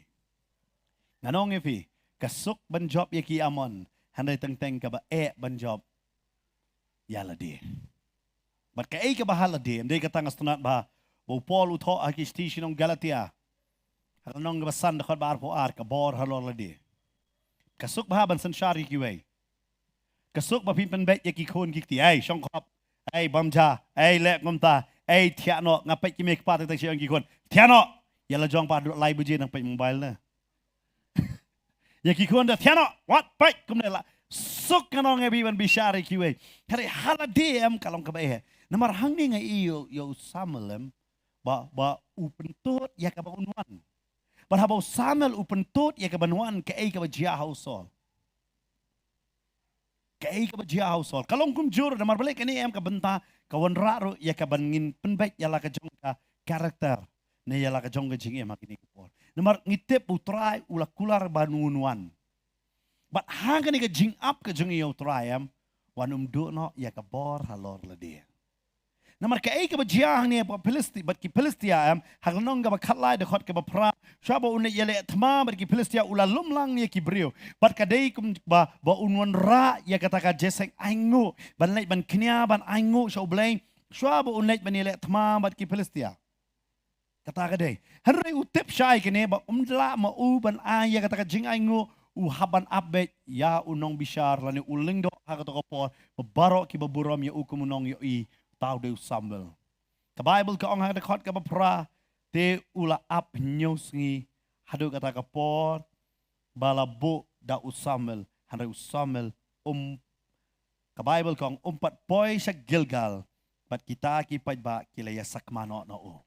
ngan ong ïa phi, ka suk ban jop ïa ki Amon, hynrei teng teng kaba eh ban jop ïa lade. Bad kaei kaba ha lade, ym dei kata, nga sngewtynnat ba, ba u Paul u thoh ha ki shithi sha ki nong Galatia, ha ka lynnong kaba san, dkhot ba arphew ar, ka bor halor lade. Ka suk ba ha ban synshar ïa kiwei. Ka suk ba phin pynbeit ïa ki khun ki kti, ei shongkhop, ei bam ja, ei leh kumta, ei thiah noh. Nga peit ki mei kpa teng teng shu ong ïa ki khun, thiah noh. Ïa la jong pat haduh lai baje nang peit mobile na. Ïa ki khun da thiah noh, wat peit kumne la. Suk, ngan ong ïa phi, ban bishar ïa kiwei. Hynrei ha lade em ka long kaba eh. Namar hangne nga ïohi ïa u Samuel em, ba, ba u pyntud ïa kaba un wan. Bad haba u Samuel u pyntud ïa kaban wan, kaei kaba jia ha u Saul? Kaei kaba jia ha u Saul? Ka long kumjuh, namar balei? Kane em ka bynta ka wanrah ruh ïa kaban ngin pynbeit ïa la ka jong ka character, ne ïa la ka jong ka jingim ha kine ki por. Namar ngi tip U Trai u la kular ban un wan. Bad ha kane ka jingap ka jong ngi ïa U Trai em, wat nym duh noh ïa ka bor halor lade. Namar kaei kaba jia hangne bad Philistia, bad ki Philistia em, ha ka lynnong kaba khatlai, dkhot kaba phra, shuwa ba un leit ïaleh thma bad ki Philistia u la lum lang ïa ki briew. Bad ka dei kumba, ba un wanrah ïa kata ka jingïaseng ainguh, ban leit ban kñia ban ainguh sha U Blei, shuwa ba un leit ban ïaleh thma bad ki Philistia. Kata ka dei. Hynrei u tip shai kane ba um lah ma u ban ai ïa kata ka jingainguh, u hap ban ap beit ïa u nongbishar lane u lyngdoh ha kato ka por, ba baroh kiba burom ïa u kum u nongïohi, uta u dei u Samuel. Ka Baibl ka ong ha ka dkhot kaba phra, te u la ap hynñiew sngi haduh kata ka por ba la buh da u Samuel, hynrei u Samuel um Ka Baibl ka ong um pat poi sha Gilgal, bad kita ki paidbah ki la ïa sakma noh na u.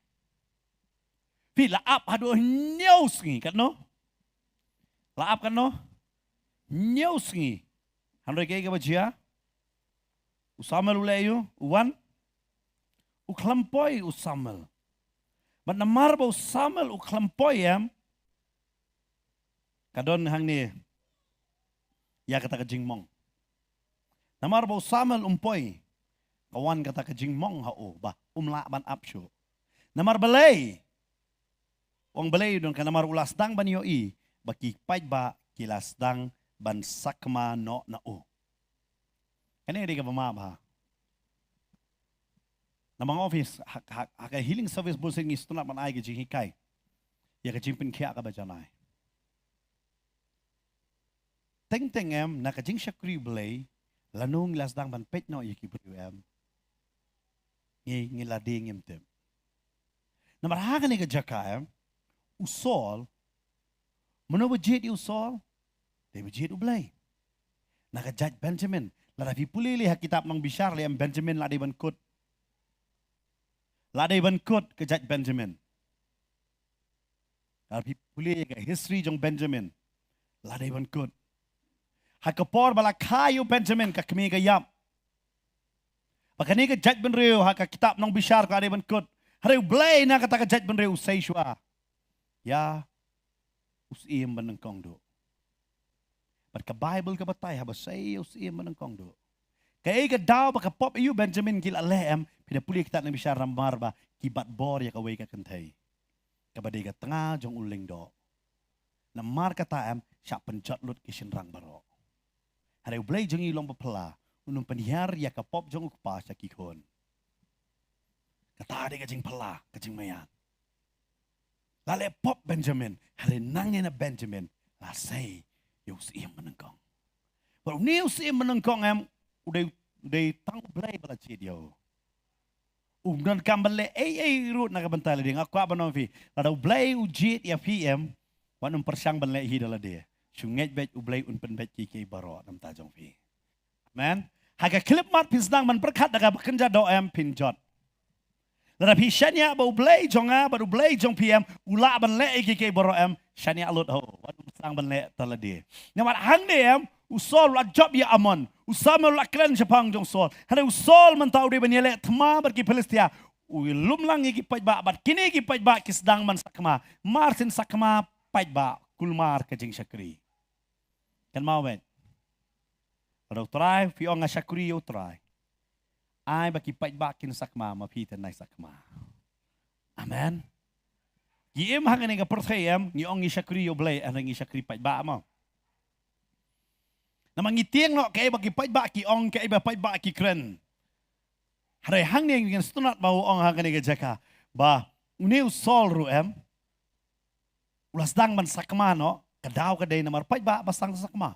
Phi, la ap haduh hynñiew sngi, katno? La ap katno? Hynñiew sngi. Hynrei kaei kaba jia? U Samuel u leh aïu? U wan? U khlem poi u Samuel. Bad namar ba u Samuel u khlem poi em, ka don hangne ïa kata ka jingmong. Namar ba u Samuel um poi, ka wan kata ka jingmong ha u ba um lah ban ap shuh. Namar balei? Ong balei? Don ka namar u la sdang ban ïohi ba ki paidbah ki la sdang ban sakma noh na u. Kane ka dei kaba map bha. Namar office ha, ha, ha ka healing service bun sien ngi sngewtynnat ban ai ka jinghikai ïa ka jingpynkhiah kaba janai. Teng teng em, na ka jingshakri Blei, lano ngi la sdang ban peit noh ïa ki briew em, ngi, ngi la dei ngim tip. Namar ha kane ka jaka em, u Saul, mano ba jied ïa u Saul? Dei ba jied U Blei. Na ka jaid Benjamin, lada phi pule lei ha kitab Nongbishar lei em, Benjamin la dei ban kut. La dei ban kut ka jaid Benjamin. Lada phi pule ka history jong Benjamin, la dei ban kut. Ha ka por ba la kha ïa u Benjamin, ka kmie ka ïap. Ba kane ka jaid bynriew ha ka kitab Nongbishar ka la dei ban kut. Hynrei U Blei na kata ka jaid bynriew u sei shuwa ïa u syiem ba nyngkong duh. Bad ka Baibl ka batai haba sei ïa u syiem ba nyngkong duh, kaei ka daw ba ka pop ïa u Benjamin ki la leh em? Phi da pule kitab Nongbishar, namar ba ki bat bor ïa kawei ka kynthei kaba dei ka tnga jong u lyngdoh. Namar kata em, shah pynjot lut ki shynrang baroh. Hynrei U Blei jong ngi u long ba phylla, un ym pynhiar ïa ka pop jong u kpa sha ki khun. Kata dei ka jingphylla, ka jingmaian. La leh pop Benjamin, hynrei nangne na Benjamin la sei ïa u syiem ba nyngkong. Bad une u syiem ba nyngkong em, u dei, u dei tang U Blei ba la jied ïa u. Um donkam ban leh ei ei ruh na ka bynta lade. Nga kwah ban ong ïa phi, lada U Blei u jied ïa phi em, wat nym pyrshang ban leh hi da lade. Shu ngeit beit, U Blei un pynbeit kiei kiei baroh na ka bynta jong phi. Amen. Ha ka khyllipmat phin sdang ban pyrkhat da kaba kynja doh em, phin jot. Lada phi shaniah ba U Blei jong nga bad U Blei jong phi em u lah ban leh ïa kiei kiei baroh em, shaniah lut ho, wat nym sdang ban leh da lade. Namar hangne em, u Saul u la jop ïa Amnon, u Samuel u la kren shaphang jong u Saul. Hynrei u Saul mynta u dei ban ïaleh thma bad ki Philistia. U lum lang ïa ki paidbah, bad kine ki paidbah ki sdang ban sakma. Mar syn sakma paidbah, kulmar ka jingshakri. Kynmaw beit. Lada U Trai, phi ong nga shakri ïa U Trai, ai ba ki paidbah kin sakma, ma phi te nai sakma. Amen. Ngi im ha kane ka pyrthei em, ngi ong ngi shakri ïa U Blei, hynrei ngi shakri paidbah mo. Namar ngi tieng noh kaei ba ki paidbah ki ong, kaei ba paidbah ki kren. Hynrei hangne ngin sngewtynnat ba u ong ha kane ka jaka ba une u Saul ruh em, u la sdang ban sakma noh, ka daw ka dei namar paidbah ba sdang sakma.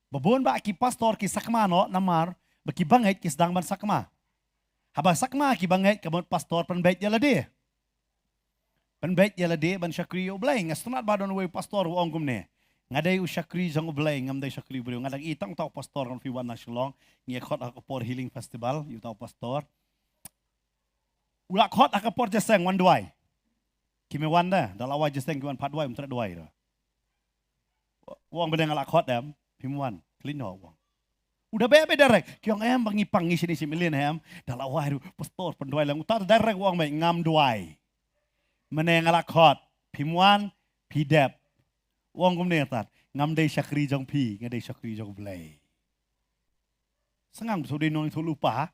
Ba bun bah ki pastor ki sakma noh namar ba ki bangeit ki sdang ban sakma. Haba sakma ki bangeit, ka mut pastor pynbeit ïa lade. Pynbeit ïa lade ban shakri ïa U Blei. Nga sngewtynnat ba don uwei u pastor u ong kumne, nga dei u shakri jong U Blei, ngam dei shakri briew. Nga dang i tang uta u pastor, kan phi wan na Shillong, ngi ïa khot ha ka por Healing Festival ïa uta u pastor. U la khot ha ka por jingïaseng, wan duwai. Kim wan da, da la wai jingïaseng ki wan pat duwai, um treh duwai da. U ong, mynne nga la khot em, phim wan, khlem noh u ong. U da beh beh direct, ki ong em ba ngi pang ngi shini shim ilin em, da la wai ruh pastor pynduwai lang. Uta direct u ong, mei, ngam duwai. Mynne nga la khot, phim wan, phi dep. U ong kumne uta, ngam dei shakri jong phi, nga dei shakri jong U Blei. Sngewthuh dei nong, ithuh lypa.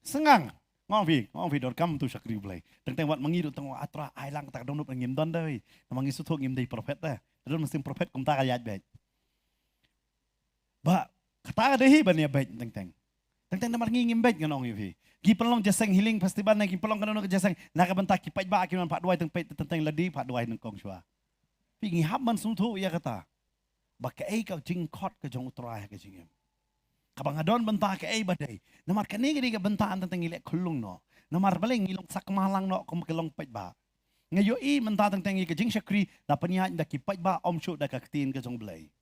Sngewthuh. Nga ong phi, nga ong phi donkam tu shakri U Blei. Teng teng wat ma ngi ruh tang, A Trai ai lang kata ka dohnud, ngim don da hi. Namar ngi sngewthuh ngim dei prophet da. Te don mynsiem prophet kumta ka ïaid beit. Ba kata ka dei hi ban ïa beit teng teng. Teng teng namar ngi ngim beit, ngan ong ïa phi. Ngi pynlong jingïaseng Healing Festival ne, ngi pynlong kano kano ka jingïaseng na ka bynta ki paidbah kin wan pat duwai, teng peit teng teng lade pat duwai nyngkong shuwa. Phi, ngi hap ban sngewthuh ïa kata. Ba kaei ka jingkhot ka jong U Trai ha ka jingim. Kaba nga don bynta kaei ba dei. Namar kane ka dei ka bynta teng teng ngi leh khyllung noh. Namar balei ngi long sakma lang noh kum ki long paidbah. Nga ïohi mynta teng teng ïa ka jingshakri la pynïaid da ki paidbah, ym shuh da ka ktien ka jong U Blei.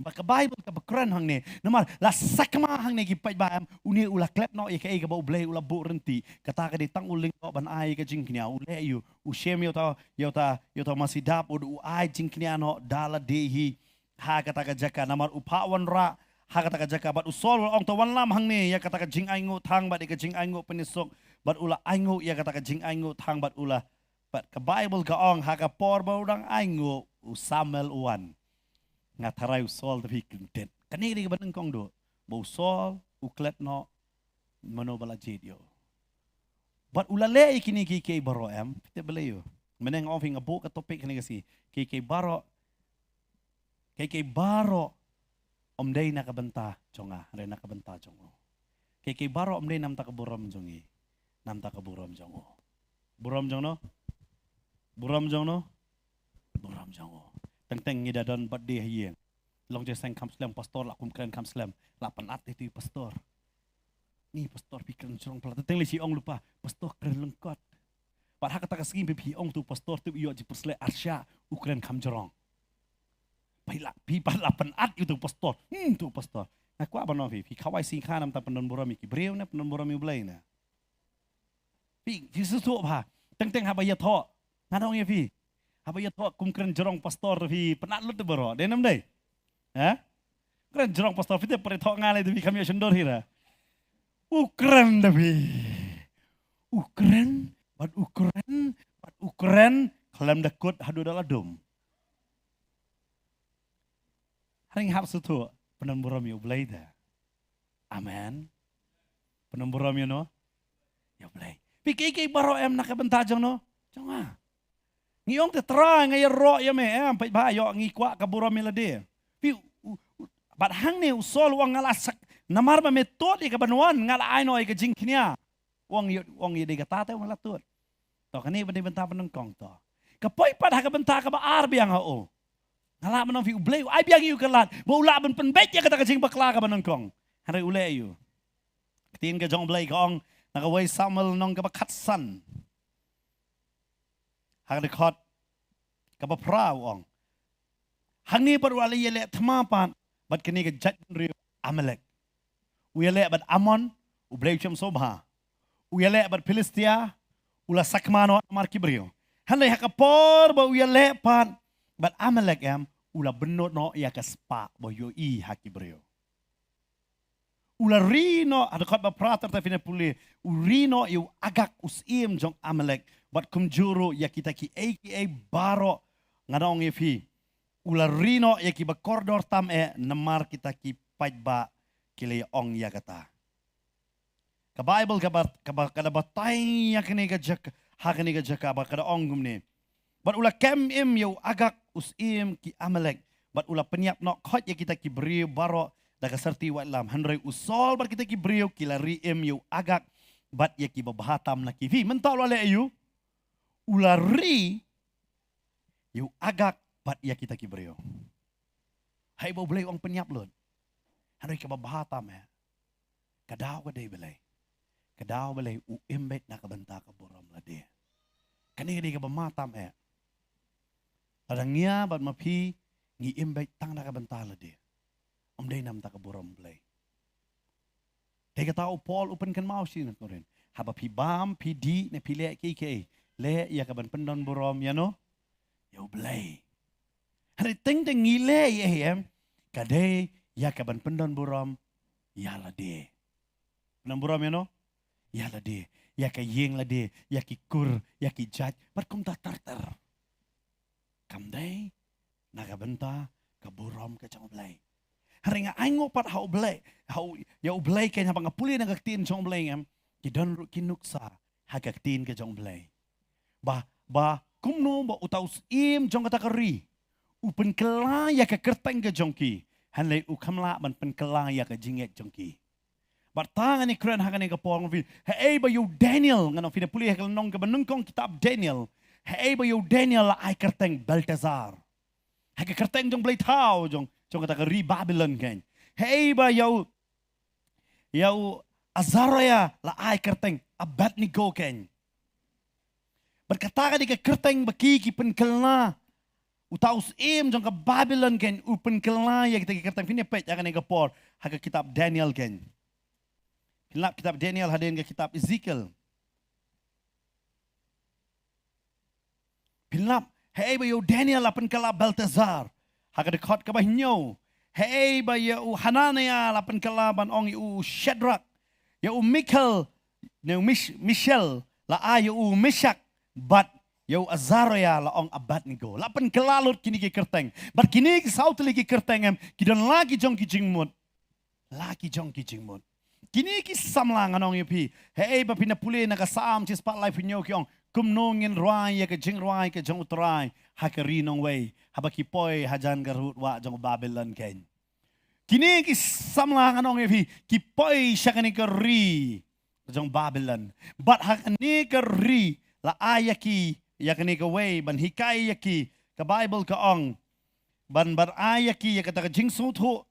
Ba ka Baibl kaba kren hangne, namar la sakma hangne ki paidbah em, une u la klet noh ïa kaei kaba U Blei u la buh ryntih. Kata ka dei tang u lyngdoh ban ai ka jingkñia, u leh ïa u, u shem ïa uta, ïa uta, ïa uta masi dap, u, u ai jingkñia noh da lade hi ha kata ka jaka. Namar u phah wanrah ha kata ka jaka, bad u Saul u la ong, to wanlam hangne ïa kata ka jingainguh thang bad ïa ka jingainguh pynïasuk, bad u la ainguh ïa kata ka jingainguh thang bad u la, bad ka Baibl ka ong ha ka por ba u dang ainguh, u Samuel u wan. Nga tharai u Saul te phi kyndit. Kane ka dei kaba nyngkong duh. Ba u Saul u klet noh mano ba la jied ïa u. Bad u la leh ïa kine kiei kiei baroh em, phi tip balei ïa u. Mynne nga ong phi, nga buh ka topic kane ka sngi. Kiei kiei baroh, kiei kiei baroh ym dei na ka bynta jong nga, hynrei na ka bynta jong u. Kiei kiei baroh ym dei namar ka burom jong ngi, namar ka burom jong u. Burom jong no? Burom jong no? Burom jong u. Teng teng ngi da don birthday ha ïing. Long jingïaseng kham slem, pastor la kum kren kham slem. La pynat ïa tu pastor. Ngi pastor phi kren jrong palat. Teng teng lei shi ong lypa, pastor kren lyngkot. Pat ha kata ka sngi phi ong tu pastor tu ïoh jingpyrsleh, arshah u kren kham jrong. Phi la, phi pat la pynat ïa tu pastor. Hmm, tu pastor. Nga kwah ban ong phi, phi khawai sngewkha namar pyndonkam burom ïa ki briew ne pyndonkam burom ïa U Blei ne? Phi, phi sngewthuh bha. Teng teng haba ïathoh, ngan ong ïa phi, haba ïathoh kum kren jrong pastor te phi pynat lut te baroh, dei ne ym dei? Ha? Kren jrong pastor, phi te pynat thoh nga lei te phi kham ïoh shon dur hi ra. U kren te phi. U kren bad u kren bad u kren khlem da kut haduh da la dum. Hynrei ngi hap sngewthuh, pyndonkam burom ïa U Blei te. Amen. Pyndonkam burom ïa no? Ïa U Blei. Phi, kiei kiei baroh em na ka bynta jong no? Jong nga. Ngi ong te Trai nga ïaroh ïa me em, peit bha, ïoh ngi kwah ka burom ïa lade. Phi, u, u, bad hangne u Saul u ong nga la sak, namar ba me tut ïa ka ban wan, nga la ai noh ïa ka jingkñia. U ong ïa, u ong ïa dei kata te u ong la tut. To kane ba dei bynta ba nyngkong to. Ka poi pat ha ka bynta kaba ar biang ha u. Nga lah ban ong ïa phi, U Blei u ai biang ïa u ka lad ba u lah ban pynbeit ïa kata ka jingbakla kaba nyngkong. Hynrei u leh aïu? Ka ktien ka jong U Blei ka ong na ka wei Samuel lynnong kaba khatsan, ha ka dkhot kaba phra u ong, hangne pat u la ïaleh thma pat bad kane ka jaitbynriew Amalek. U ïaleh bad Amon, u blei u shem sngewbha. U ïaleh bad Philistia, u la sakma noh namar ki briew. Hynrei ha ka por ba u ïaleh pat bad Amalek em, u la bynnud noh ïa ka spah ba u ïohi ha ki briew. U la ri noh, ha dkhot ba phra ter, te phin ïa pule, u ri noh ïa u Agag u syiem jong Amalek bad kumjuh ruh ïa kita kiei kiei baroh, ngan ong ïa phi, u la ri noh ïa kiba kordor tam eh namar kita ki paidbah ki la ong ïa kata. Ka Baibl kaba, kaba, ka da batai ïa kane ka jaka, ha kane ka jaka ba ka da ong kumne. Bad u la kem im ïa u Agag u syiem ki Amalek, bad u la pynïap noh khoit ïa kita ki briew baroh da ka syrti waitlam. Hynrei u Saul bad kita ki briew ki la ri im ïa u Agag bad ïa kiba bha tam na ki. Phi, mynta u la leh aïu? U la ri ïa u Agag bad ïa kita ki briew. Haba U Blei u ong pynïap lut, hynrei kaba bha tam eh, ka daw ka dei balei? Ka daw balei? U im beit na ka bynta ka burom lade. Kane ka dei kaba bha tam eh. Lada ngi ïa bad ma phi ngi im beit tang na ka bynta lade, ym dei na ka bynta ka burom Blei. Te kata u Paul u pynkynmaw sha ki Korinth, haba phi bam, phi dih ne phi leh kiei kiei, leh ïa ka ban pyndon burom ïa no? Ïa U Blei. Hynrei teng teng ngi leh ïa ei em? Ka dei ïa ka ban pyndon burom ïa lade. Pyndon burom ïa no? Ïa lade. Ïa ka ïing lade, ïa ki kur, ïa ki jait, bad kumta ter ter. Kam dei na ka bynta ka burom ka jong U Blei. Hynrei nga ai nguh pat ha U Blei, ha u, ïa U Blei, kane haba nga pule na ka ktien jong U Blei em, ki don ruh ki nuksa ha ka ktien ka jong U Blei. Ba, ba kumno ba uta u syiem jong kata ka ri u pynkylla ïa ka kyrteng ka jong ki, hynrei u kham lah ban pynkylla ïa ka jingngeit jong ki. Bad tang ngan ïakren ha kane ka por, ngan ong ïa phi, haei ba ïa u Daniel, ngan ong ïa phi, pule ha ka lynnong kaba nyngkong kitab Daniel, haei ba ïa u Daniel la ai kyrteng Beltesar. Ha ka kyrteng jong u blei thaw jong, jong kata ka ri Babilon keiñ. Haei ba ïa u, ïa u Azariah la ai kyrteng Abednego keiñ. Bad kata ka dei ka kyrteng ba ki, ki pynkylla. Uta u syiem jong ka Babilon keiñ u pynkylla ïa kita ki kyrteng. Phin ïa peit ha kane ka por ha ka kitab Daniel keiñ. Phin lap kitab Daniel hadien ka kitab Ezekiel. Phin lap, haei ba ïa u Daniel la pynkylla Beltesar ha ka dkhot kaba hynñiew. Haei ba ïa u Hananiah la pynkylla ban ong ïa u Shadrak, ïa u Michael, ne u Mish-, Mishael, la ai ïa u Meshak, bad ïa u Azariah la ong Abednego. La pynkylla lut kine ki kyrteng. Bad kine ki saw tylli ki kyrteng em, ki don la ki jong ki jingmut. La ki jong ki jingmut. Kine ki samla, ngan ong ïa phi, haei ba phin ïa pule na ka Salm shispah laiphew hynñiew, ki ong, kumno ngin rwai ïa ka jingrwai ka jong U Trai ha ka ri nongwei, haba ki poi hajan ka rud wah jong Babilon keiñ. Kine ki samla, ngan ong ïa phi, ki poi sha kane ka ri ka jong Babilon. Bad ha kane ka ri la ai ïa ki ïa kane kawei ban hikai ïa ki. Ka Baibl ka ong, ban, ban ai ïa ki ïa kata ka jingsngewthuh,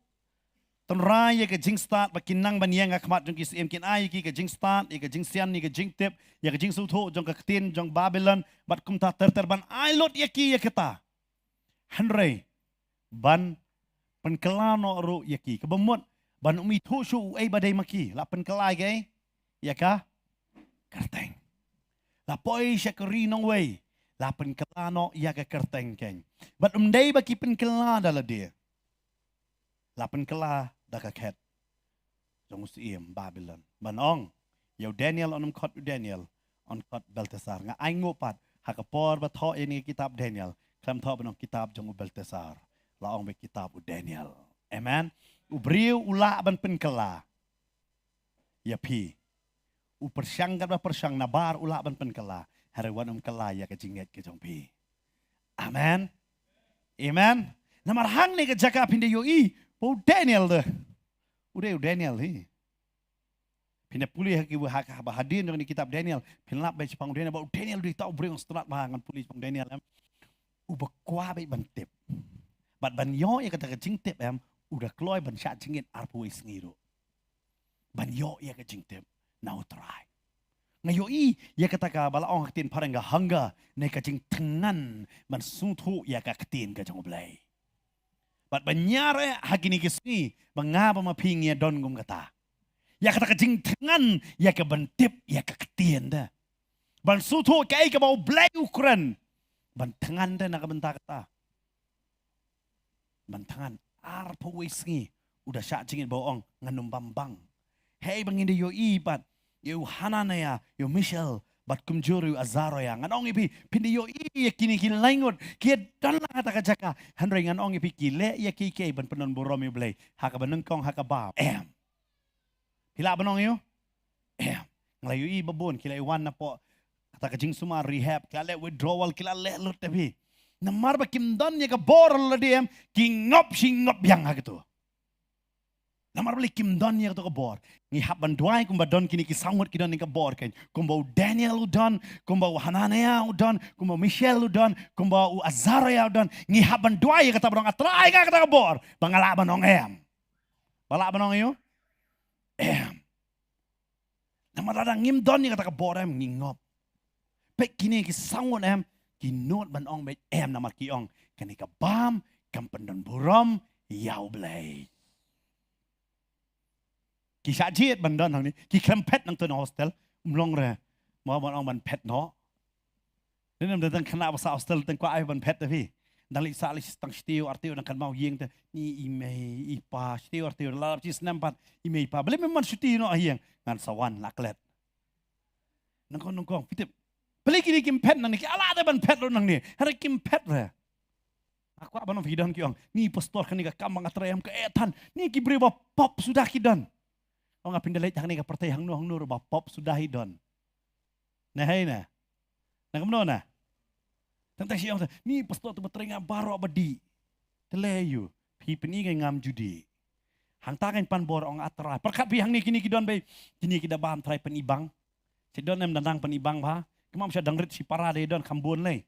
tynrai ïa ka jingstad, ba kin nang ban ïeng ha khmat jong ki syiem, kin ai ïa ki ka jingstad, ïa ka jingsian, ïa ka jingtip, ïa ka jingsngewthuh jong ka ktien jong Babilon, bad kumta ter ter, ban ai lut ïa ki ïa kata. Hynrei ban pynkylla noh ruh ïa ki, kaba mut ban ym ithuh shuh uei ba dei ma ki, la pynkylla ïa ka, ïa ka kyrteng. La poi sha ka ri nongwei, la pynkylla noh ïa ka kyrteng keiñ. Bad ym dei ba ki pynkylla da lade, la pynkylla da ka khet jong u syiem Babilon. Ban ong, ïa u Daniel yn ym khot u Daniel, yn khot Beltesar. Nga ai nguh pat, ha ka por ba thoh ïa kane ka kitab Daniel, khlem thoh ban ong kitab jong u Beltesar, la ong beit kitab u Daniel. Amen. U briew u lah ban pynkylla ïa phi. U pyrshang katba pyrshang, nabar u lah ban pynkylla, hynrei wat ym kylla ïa ka jingngeit ka jong phi. Amen. Amen. Namar hangne ka jaka phin da ïohi ba u Daniel de, u dei u Daniel hi. Phin da pule ha ki, ha ka, ha hadien jong kane ka kitab Daniel, phin lap beit shaphang u Daniel, ba u Daniel u dei uta u briew sngewtynnat bha, ngan pule shaphang u Daniel em. Uba kwah beit ban tip. Bad ban ïoh ïa kata ka jingtip em, u da kloi ban shah jingit arphew wei sngi ruh ban ïoh ïa ka jingtip na U Trai. Nga ïohi ïa kata kaba la ong ha ka ktien phareng ka hunger, ne ka jingthngan ban sngewthuh ïa ka ktien ka jong U Blei. Bad ban ïarap ha kine ki sngi ba nga bad ma phi ngi ïa don kum kata, ïa kata ka jingthngan ïa ka ban tip ïa ka ktien de, ban sngewthuh kaei kaba U Blei u kren, ban thngan de na ka bynta kata. Ban thngan arphew wei sngi u da shah jingit ba u ong ngan ym bam bang. Hei ba ngin da ïohi pat ïa u Hananiah, ïa u Mishael, bad kumjuh ruh u Azariah. Ngan ong ïa phi, phin da ïohi ïa kine ki lai ngut ki ïa don lang ha kata ka jaka. Hynrei ngan ong ïa phi, ki leh ïa kiei kiei ban pyndon burom ïa U Blei ha kaba nyngkong, ha kaba em. Phi lah ban ong ïa u? Em. Nga la ïohi ba bun ki la wan napoh kata ka jingsumar rehab, ki la leh withdrawal, ki la leh lut te phi. Namar ba kim don ïa ka bor lade em, ki ngop shi ngop biang ha katu. Namar balei? Kim don ïa katu ka bor. Ngi hap ban duwai kumba don kine ki saw ngut ki don ïa ka bor kein. Kumba u Daniel u don, kumba u Hananiah u don, kumba u Mishael u don, kumba u Azariah u don. Ngi hap ban duwai ïa kata ba dang, A Trai, ai nga kata ka bor ba nga lah ban ong em. Ba lah ban ong ïa u? Em. Namar lada ngim don ïa kata ka bor em, ngi ngop. Peit kine ki saw ngut em, ki nud ban ong beit em namar ki ong kane ka bam kam pyndon burom ïa U Blei. Ki shah jied ban don hangne, ki khlem phet nangta na hostel, um long re. Mo ban ong ban phet noh. Dei nam dang khynnah ba sah hostel tang kwah ai ban phet te phi. Dang leit sah leit tang shi taïew ar taïew dang kynmaw ïing te. Ni i mei i pa, shi taïew ar taïew, la dap shi snem pat i mei i pa. Balei mem wan shuti noh ha ïing? Ngan sa wan, la klet. Nyngkong nyngkong phi tip. Balei kine kim phet nangne, ki lah te ban phet ruh nangne. Hynrei kim phet re. Nga kwah ban ong phi don ki ong, ni pastor, kane ka kam ba nga trei em ka eh than. Ni ki briew ba pop suda ki don. Ong nga, phin da leit hangne ka pyrthei hangno hangno ruh ba pop suda hi don. Ne hei ne. Na kumno na? Tang tang shi ong sa, ni pastor tu ba trei nga baroh ba dih. Te lei ïa u, phi pyni ngi ngam ju dih. Hangta kan pan bor, ong A Trai. Pyrkhat phi hangne kine ki don beit, kine ki da bam Trai, pynibang. Shi don em da nang pynibang bha. Kumba sha dang rit shi para de don kham bun lei.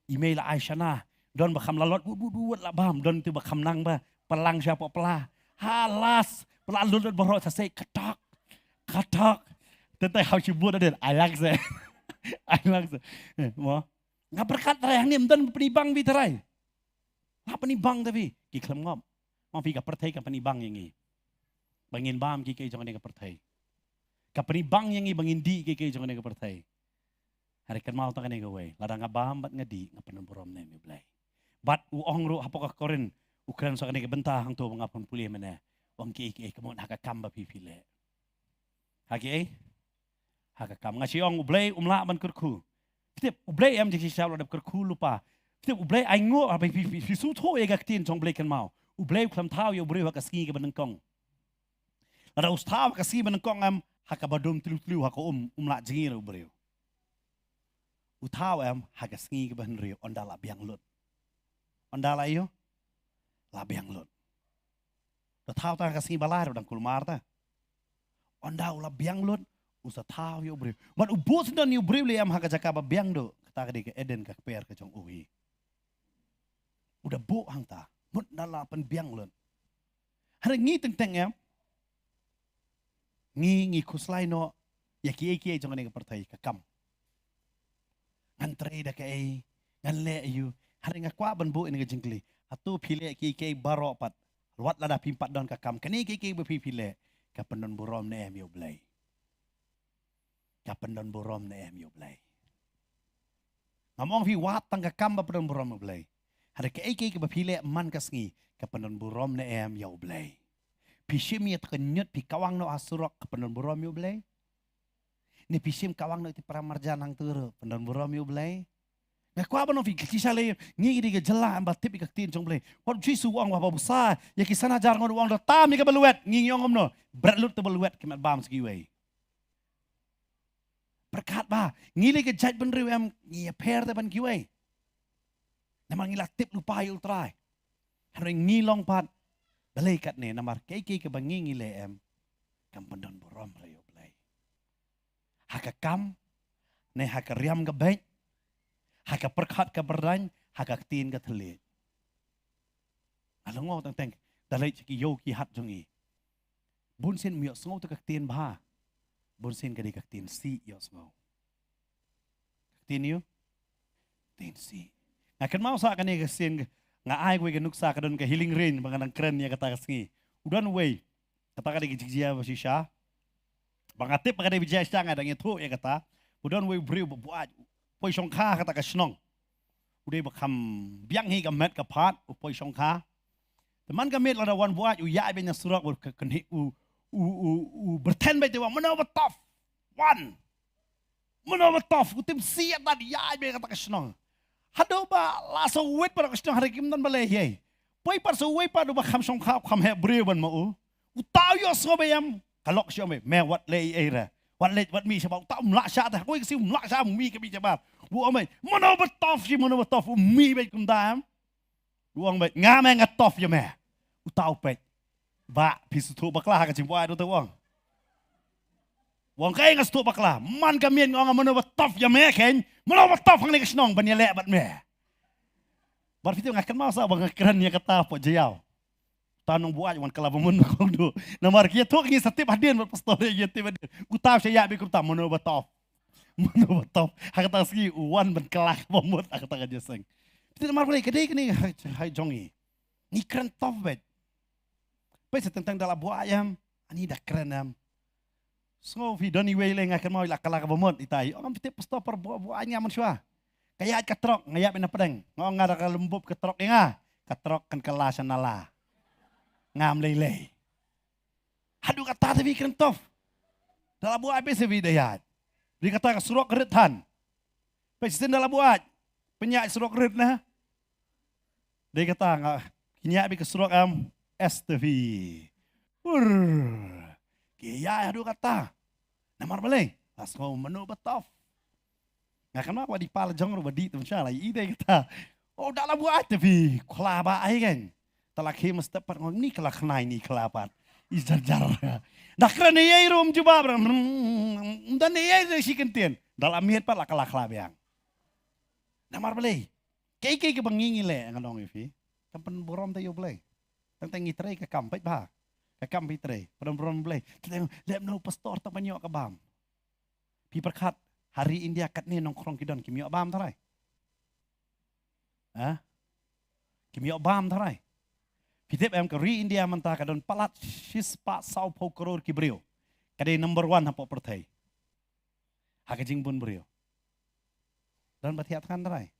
I mei la ai shana. Don ba kham la lot wut wut wut la bam, don tu ba kham nang ba pynlang sha poh pla. Ha las pla lut lut baroh sa sei katok katok. Te te hau shi bun aden ai lang se. Ai lang se. Eh, mo. Nga pyrkhat Trai hangne ym don pynibang phi Trai. La pynibang te phi. Ki khlem ngop. Mo phi ka pyrthei ka pynibang ïa ngi. Ba ngin bam kiei kiei jong kane ka pyrthei. Ka pynibang ïa ngi ba ngin dih kiei kiei jong kane ka pyrthei. Hynrei kynmaw tang kane kawei, lada nga bam bad nga dih, nga pyndon burom ne em ïa U Blei. Bad u ong ruh hapoh ka Korinth, u kren sa kane ka bynta hangto ba nga pynpule mynne. U ong kiei kiei ka mut ha ka kam ba phi phi leh. Ha kiei? Ha ka kam. Nga shu ong U Blei um lah ban kyrkhu. Phi tip, U Blei em jingshisha u la dep kyrkhu lypa. Phi tip, U Blei ainguh ha ba phi phi phi sngewthuh ïa ka ktien jong U Blei, kynmaw. U Blei u khlem thaw ïa u briew ha ka sngi kaba nyngkong. Lada u thaw ha ka sngi ba nyngkong em, ha kaba dum tliw tliw ha ka um, um lah jngi ruh u briew. U thaw em ha ka sngi kaba hynriew, ynda la biang lut. Ynda la ïoh? La biang lut. Da thaw tang ha ka sngi ba lai ruh dang kulmar te. Ynda u la biang lut, u sa thaw ïa u briew. Bad u buh syndon ïa u briew lei em ha ka jaka ba biang duh, kata ka dei ka Eden, ka kper ka jong u hi. U da buh hangta, mut da la pynbiang lut. Hynrei ngi teng teng em, ngi ngi khuslai noh ïa kiei kiei jong kane ka pyrthei, ka kam. Ngan trei da kaei, ngan leh aïu. Hynrei nga kwah ban buh ïa kane ka jingkylli. Hato phi leh kiei kiei baroh pat, wat lada phim pat don ka kam, kane kiei kiei ba phi phi leh, ka pyndon burom ne em ïa U Blei? Ka pyndon burom ne em ïa U Blei? Ngam ong phi wad tang ka kam ba pyndon burom ïa U Blei. Hynrei kaei kaei kaba phi leh man ka sngi, ka pyndon burom ne em ïa U Blei? Phi shim ïa ka ñiut phi kawang noh ha surok, ka pyndon burom ïa U Blei? Ne phi shim kawang noh ïa ki para marjan hangto ruh, pyndon burom ïa U Blei? Nga kwah ban ong phi, ka shisha lei, ngi ki dei ka jylla em ba tip ïa ka ktien jong U Blei. Wat U Jisu u ong, haba u bsa ïa ki san hajar ngut u ong, da tam ïa kaba lwet, ngi ngi ong kumno? Bret lut te ba lwet, ki met bam sa kiwei. Pyrkhat ba ngi lei ka jaitbynriew em, ngi ïapher te ban kiwei. Namar ngi la tip lypa ïa U Trai. Hynrei ngi long pat balei katne, namar kiei kiei kaba ngi ngi leh em, kam pyndon burom re ïa U Blei. Ha ka kam, ne ha ka riam ka beit, ha ka pyrkhat ka pyrdaiñ, ha ka ktien ka thylliej. Nga la ong teng teng, da leit sha ki ïew ki hat jong ngi. Bun sien ym ïohsngew te ka ktien bha. Bun sien ka dei ka ktien sih ïohsngew. Ka ktien ïew. Ktien sih. Nga kynmaw sa kane ka sien, nga ai kawei ka nuksa, ka don ka Healing Rain ba nga dang kren ïa kata ka sngi. U don uwei. Kata ka dei ka jingjia ba shisha. Ba nga tip ba ka dei ba jia shisha, nga dang ïathuh ïa kata. U don uwei u briew ba buaid, u poi shongkha kata ka shnong. U dei ba kham biang hi ka met ka phad, u poi shongkha. Te man ka miet lada wan buaid, u ïaid beit na surok, u ka kynhi, u, u, u, u byrthen beit te, u ong, "Mano ba tough? Wan. Mano ba tough?" U tim siat bad ïaid beit kata ka shnong. Haduh ba la sa wit pat ka shnong, hynrei kim don ba leh ei ei. Poi pat sa uwei pat uba kham shongkha, kham heh briew ban ma u. Uta u ïohsngew beit em, ka lok sha u ong beit, "Me wat leh ei ei re. Wat leh, wat mih shabar." Uta um lah shah te, ha kawei ka sngi um lah shah, um mih ka mih shabar. U ong beit, "Mano ba tough shi, mano ba tough?" Um mih beit kumta em. U ong beit, "Nga me nga tough ïa me." Uta u peit. "Bah, phi sngewthuh bakla ha ka jingbuaid," uta u ong. U ong, "Kaei nga sngewthuh bakla? Man ka miet nga ong mano ba tough ïa me, keiñ mano ba tough hangne ka shnong ban ïaleh bad me." Bad phi tip, nga kynmaw sa ba nga kren ïa kata hapoh Jaïaw. Uta u nongbuaid u wan kylla ba mut na kong duh. Namar ki ïathuh, ngi sa tip hadien bad pastor, ïa tip hadien. Uta u shu ïaid beit kumta, "Mano ba tough? Mano ba tough?" Ha kata ka sngi u wan ban kylla ba mut ha kata ka jingïaseng. Phi tip namar balei? Ka dei kane ha, ha jong ngi. Ngi kren tough beit. Peit sa teng teng da la buaid em, ani da kren em. Sngew phi, don iwei lei nga kynmaw i la kylla kaba mut, ita i ong, "Phi tip pastor, por buaid, buaid nga mynshuwa. Ka ïaid ka trok, nga ïaid beit na pdeng. Nga ong nga da ka lum bup ka trok ïa nga, ka trok kan kylla sha nala. Ngam lei lei." Haduh katta te phi kren tough. Da la buaid peit sa phi da ïaid. Dei kata ka surok rit than. Peit shisien da la buaid. Pynïaid surok rit na. Dei kata nga, ki ñiah beit ka surok em, S T V. Ur. Ki ïaid haduh katta. Namar balei? La sngew mano ba tough. Nga kynmaw ba dei pa la jong ruh ba dih te mynshuwa la ïohi dei kata. Oh, da la buaid te phi, khla ba ai keiñ. Te la khie mynstep pat, nga ong ni ka la khnai ni ka la pat. I jar jar. Da kren ei ei ruh ym jubab ruh. Hmm, ym don ei ei ruh shi kyntien. Da la miet pat la ka la khla biang. Namar balei? Kaei kaei kaba ngi ngi leh, ngan ong ïa phi, kam pynburom te ïa U Blei. Tang tang ngi trei ka kam, peit bha. Ka kam phi trei, pynburom Blei. Tang tang leh mano pastor tang ban ïoh ka bam. Phi pyrkhat, ha ri India katne nongkhrong ki don, kim ïoh bam tharai? Ha? Kim ïoh bam tharai? Phi tip em, ka ri India mynta ka don palat shispah sawphew klur ki briew. Ka dei number one hapoh pyrthei ha ka jingbun briew. Don ba thiah thngan tharai?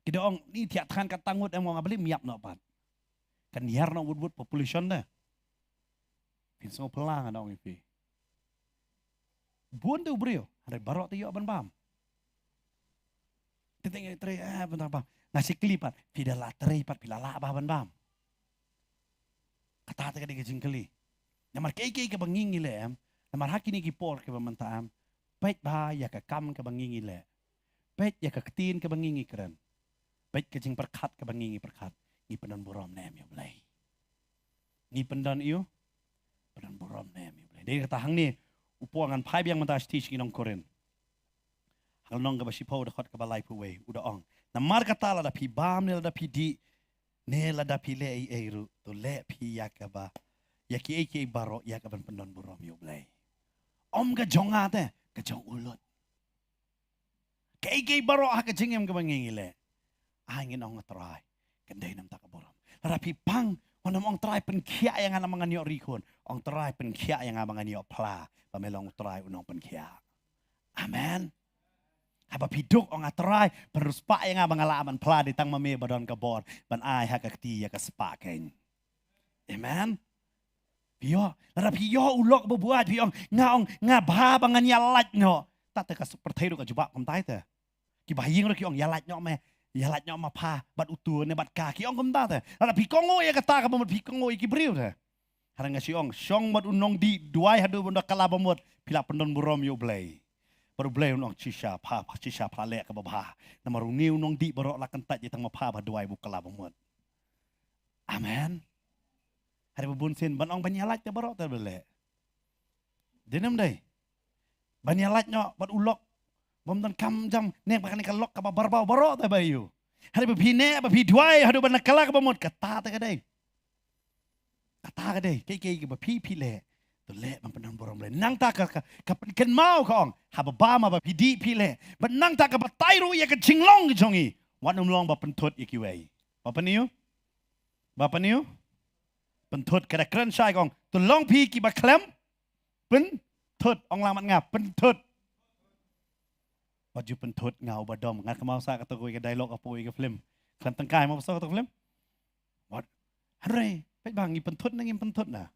Ki da ong ni thiah thngan kata ngut em, nga ong balei ym ïap noh pat. Kan hiar noh wut wut population te. Phin sngew phylla, ngan ong ïa phi. Bun te u briew, hynrei baroh te ïoh ban bam. Te teng trei, eh, ban bam. Nga shu kylli pat, phi da la trei pat, phi la lah bha ban bam? Kata te ka dei ka jingkylli. Namar kaei kaei kaba ngi ngi leh em. Namar ha kine ki por kiba mynta em, peit bha ïa ka kam kaba ngi ngi leh. Peit ïa ka ktien kaba ngi ngi kren. Peit ka jingpyrkhat kaba ngi ngi pyrkhat. Ngi pyndonburom ne em ïa U Blei? Ngi pyndon ïa u, pyndonburom ne em ïa U Blei? Dei kata hangne, u Paul, ngan phai biang mynta sha ki nong Korinth. Ha ka lynnong kaba shiphew, dkhot kaba laiphew wei, u da ong, namar kata lada phi bam ne lada phi dih, ne lada phi leh ei ei ruh, to leh phi ïa kaba, ïa kiei kiei baroh ïa kaban pyndonburom ïa U Blei. Ym ka jong nga te, ka jong u lut. Kaei kaei baroh ha ka jingim kaba ngi ngi leh, ai ngin ong, Trai, kan dei na ka bynta ka burom. Lada phi pang, wat nym ong, Trai, pynkhiah ïa nga namar ngan ïoh ri khun. Ong, Trai, pynkhiah ïa nga ba ngan ïoh phla ba me long U Trai u nongpynkhiah. Amen. Haba phi duk, ong, A Trai, pynriewspah ïa nga ba nga lah ban phla, dei tang ma me ba don ka bor ban ai ha ka kti ïa ka spah keiñ. Amen. Phi ïoh, lada phi ïoh u lok ba buaid, phi ong, nga ong, nga bha ba ngan ïalait noh. Te te ka pyrthei ruh ka jubab kumtai te. Kiba ha ïing ruh ki ong, ïalait noh me, ïalait noh ma pha bad utu ne bad ka, ki ong kumta te. Lada phi kohnguh ïa kata, kaba mut phi kohnguh ïa ki briew te. Hynrei nga shu ong, shong bad u nongdih, duwai haduh ban da kylla ba mut, phi lah pyndonburom ïa U Blei. Bad U Blei un ong, shisha pha, shisha pha leh kaba bha. Namar une u nongdih baroh la kyntait ïa tang ma pha ba duwai, ba kylla ba mut. Amen. Hynrei ba bun sien ban ong ban ïalait te baroh te ba leh. Dei ne ym dei? Ban ïalait noh bad u lok bym donkam jam, ne ba kane ka lok kaba barbaw, baroh te ba ïoh. Hynrei ba phi neh, ba phi duwai haduh ban kylla kaba mut, kata te ka dei. Kata ka dei, kaei kaei kaba phi phi leh, to leh ban pyndon burom Blei. Nangta ka, ka, ka pynkynmaw ka ong, haba bam haba phi dih phi leh. Bad nangta ka batai ruh ïa ka jinglong ka jong ngi. Wat nym long ba pynthut ïa kiwei. Ba pynïoh? Ba pynïoh? Pynthut, ka da kren shai ka ong, to long phi kiba khlem pynthut. Ong lang bad nga, pynthut. Wat ju pynthut nga uba dom. Nga kynmaw sa kato kawei ka dialogue hapoh ïa ka film. Khlem tyngkai mo ba sa kato ka film. Wat. Hynrei, peit ba ngi pynthut ne ngim pynthut na.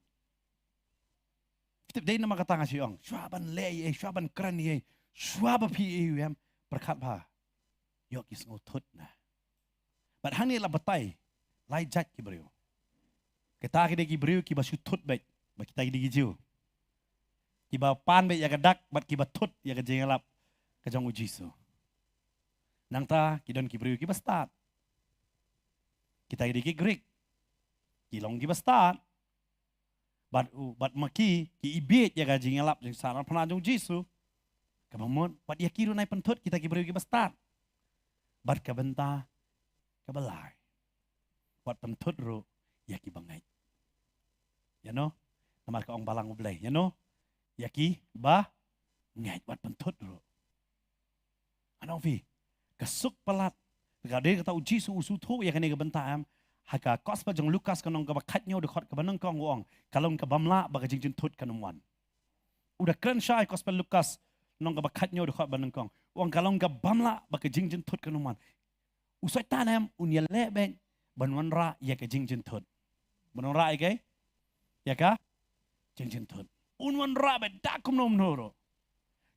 Tip dei namar kata nga shu ong, shuwa ban leh ei ei, shuwa ban kren ei ei, shuwa ba phi ei ei em, pyrkhat bha. Ïoh ki sngewthut na. Bad hangne la batai lai jait ki briew. Kita ki dei ki briew kiba shu thut beit, ba kita ki dei ki Jiw. Kiba pan beit ïa ka dak bad kiba thut ïa ka jingïalap ka jong u Jisu. Nangta ki don ki briew kiba stad. Kita ki dei ki Grik. Ki long kiba stad. Bad u, bad ma ki, ki ibiej ïa ka jingïalap jingsahnarphna jong u Jisu. Kaba mut, bad ïa ki ruh nai pynthut kita ki briew kiba stad. Bad ka bynta kaba lai, wat pynthut ruh ïa kiba ngeit. Ïa no? Namar ka ong Balang U Blei. Ïa no? Ïa kiba ngeit, wat pynthut ruh. Ngan ong phi, ka suk palat. Ka dei kata u Jisu u sngewthuh ïa kane ka bynta em. Ha ka gospel jong Lukas ka lynnong kaba khathynñiew dkhot kaba nyngkong u ong, ka long kaba bym lah ba ka jingjynthut kan ym wan. U da kren shai gospel Lukas lynnong kaba khathynñiew dkhot ba nyngkong. U ong ka long kaba bym lah ba ka jingjynthut kan ym wan. U Soitan em, un ïaleh beit ban wanrah ïa ka jingjynthut. Ban wanrah ïa ka, ïa ka jingjynthut. Un wanrah beit da kumno kumno ruh.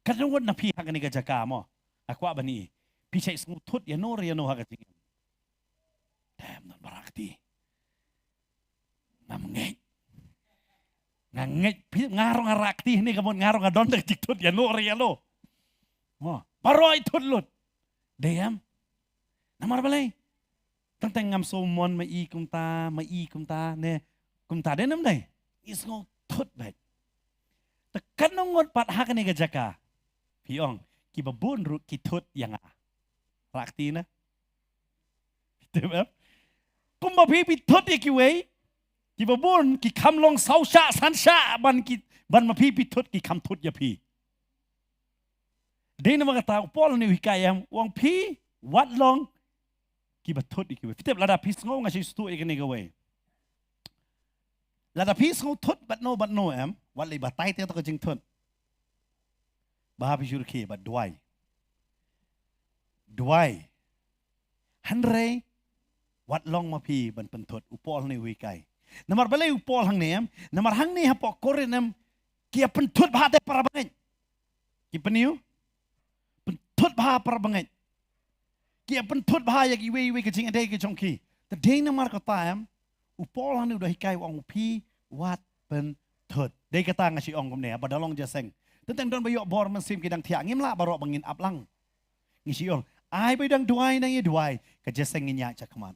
Ka dang wat na phi ha kane ka jaka mo. Nga kwah ban ïohi, phi shait sngewthut ïa no re ïa no ha ka jingim. Dem, don ba rah kti. Ngam ngeit. Nga ngeit, phi, nga ruh nga rah kti hangne ka mut nga ruh nga don da ka jingthut ïa no re ïa no. Mo, baroh i thut lut. Dei em? Namar balei? Teng teng ngam sngewmon ma i kumta, ma i kumta, ne kumta, dei ne ym dei? I sngewthut beit. Te katno ngut pat ha kane ka jaka, phi ong, kiba bun ruh ki thut ïa nga. Rah kti na. Phi tip em? Kumba phi phi thut ïa kiwei, kiba bun ki kham long saw shah san shah ban ki, ban ma phi phi thut ki kham thut ïa phi. Dei namar kata u Paul ne u hikai em, u ong phi wat long kiba thut ïa kiwei. Phi tip lada phi sngew nga shu sngewthuh ïa kane kawei. Lada phi sngewthut bad no bad no em, wat leh batai te to ka jingthut. Ba phi shu rkhie bad duwai. Duwai. Hynrei wat long ma phi ban pynthut, u Paul ne u hikai. Namar balei u Paul hangne em? Namar hangne hapoh Korinth em, ki ïa pynthut bha te para bangeit. Ki pynïoh? Pynthut bha para bangeit. Ki ïa pynthut bha ïa kiwei kiwei ka jingïadei ka jong ki. Te dei namar kata em, u Paul hangne u da hikai u ong phi wat pynthut. Dei kata nga shu ong kumne, ba da long jingïaseng. Teng teng don ba ïoh bor mynsiem ki dang thiah, ngim lah baroh ba ngin ap lang. Ngi shu ong, ai ba dang duwai nang ïa duwai, ka jingïaseng ngin ïaid shakhmat.